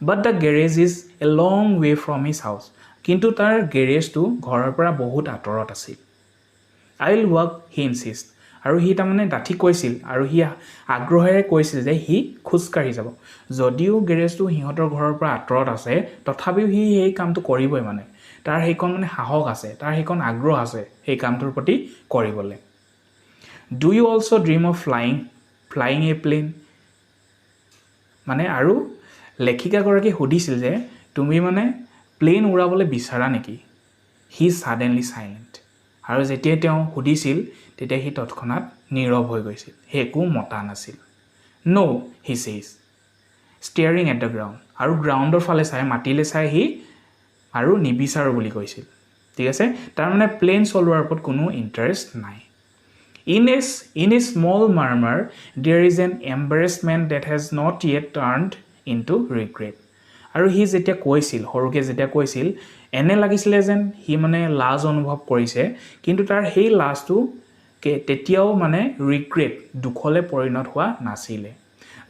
But the garage is a long way from his house. কিন্তু তাৰ গেৰেজটো ঘৰৰ পৰা বহুত আঁতৰত আছিল। "I will walk," he insists. আৰু সি তাৰমানে ডাঠি কৈছিল আৰু সি আগ্ৰহেৰে কৈছিল যে সি খোজকাঢ়ি যাব। যদিও গেৰেজটো সিহঁতৰ ঘৰৰ পৰা আঁতৰত আছে, তথাপিও সি সেই কামটো কৰিবই। মানে তাৰ সেইকণ মানে সাহস আছে, তাৰ সেইকণ আগ্ৰহ আছে সেই কামটোৰ প্ৰতি কৰিবলৈ। "Do you also dream of flying a plane?" মানে আৰু লেখিকাগৰাকীয়ে সুধিছিল যে তুমি মানে প্লেন উৰাবলৈ বিচাৰা নেকি? He suddenly silent. আৰু যেতিয়াই তেওঁ সুধিছিল, তেতিয়া সি তৎক্ষণাত নীৰৱ হৈ গৈছিল, সি একো মতা নাছিল। "No," he says, staring at the ground. আৰু গ্ৰাউণ্ডৰ ফালে চাই, মাটিলৈ চাই সি আৰু নিবিচাৰোঁ বুলি কৈছিল, ঠিক আছে। তাৰমানে প্লেন চলোৱাৰ ওপৰত কোনো ইণ্টাৰেষ্ট নাই। In a small murmur there is an embarrassment that has not yet turned into regret. আৰু সি যেতিয়া কৈছিল, সৰুকৈ যেতিয়া কৈছিল, এনে লাগিছিলে যেন সি মানে লাজ অনুভৱ কৰিছে, কিন্তু তাৰ সেই লাজটো তেতিয়াও মানে ৰিগ্ৰেট, দুখলৈ পৰিণত হোৱা নাছিলে।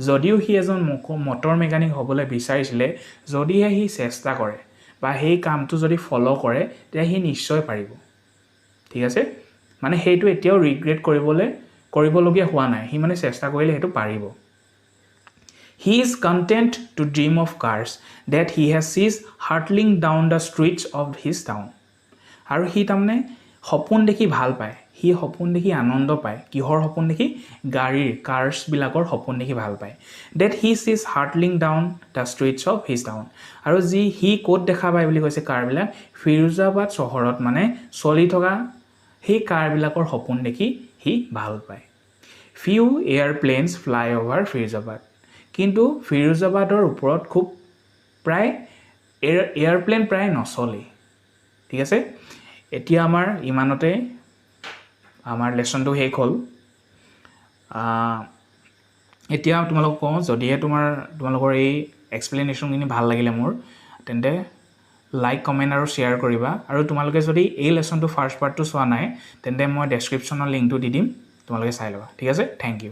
যদিও সি এজন মটৰ মেকানিক হ'বলৈ বিচাৰিছিলে, যদিহে সি চেষ্টা কৰে বা সেই কামটো যদি ফ'ল' কৰে, তেতিয়া সি নিশ্চয় পাৰিব, ঠিক আছে। মানে সেইটো এতিয়াও ৰিগ্ৰেট কৰিবলগীয়া হোৱা নাই, সি মানে চেষ্টা কৰিলে সেইটো পাৰিব। He is content to dream of cars that he has sees hurtling down the streets of his town. আৰু সি তাৰমানে সপোন দেখি ভাল পায়। সি সি সপোন দেখি আনন্দ পায়। কিহৰ সপোন দেখি? গাড়ীৰ, কাৰ্ছবিলাকৰ সপোন দেখি ভাল পায়। That he sees hurtling down the streets of his town. আৰু যি সি ক'ত দেখা পায় বুলি কৈছে কাৰবিলাক? ফিৰোজাবাদ চহৰত মানে চলি থকা সেই কাৰবিলাকৰ সপোন দেখি সি ভাল পায়। Few airplanes fly over Firozabad. কিন্তু ফিৰোজাবাদৰ ওপৰত খুব প্ৰায় এয়াৰপ্লেন প্ৰায় নচলেই। ঠিক আছে, এতিয়া আমাৰ ইমানতে আমাৰ লেচনটো শেষ হ'ল। এতিয়া তোমালোকক কওঁ, যদিহে তোমালোকৰ এই এক্সপ্লেনেশ্যনখিনি ভাল লাগিলে মোৰ, তেন্তে লাইক, কমেণ্ট আৰু শ্বেয়াৰ কৰিবা। আৰু তোমালোকে যদি এই লেচনটো ফাৰ্ষ্ট পাৰ্টটো চোৱা নাই, তেন্তে মই ডেছক্ৰিপশ্যনৰ লিংকটো দি দিম, তোমালোকে চাই ল'বা। ঠিক আছে, thank U.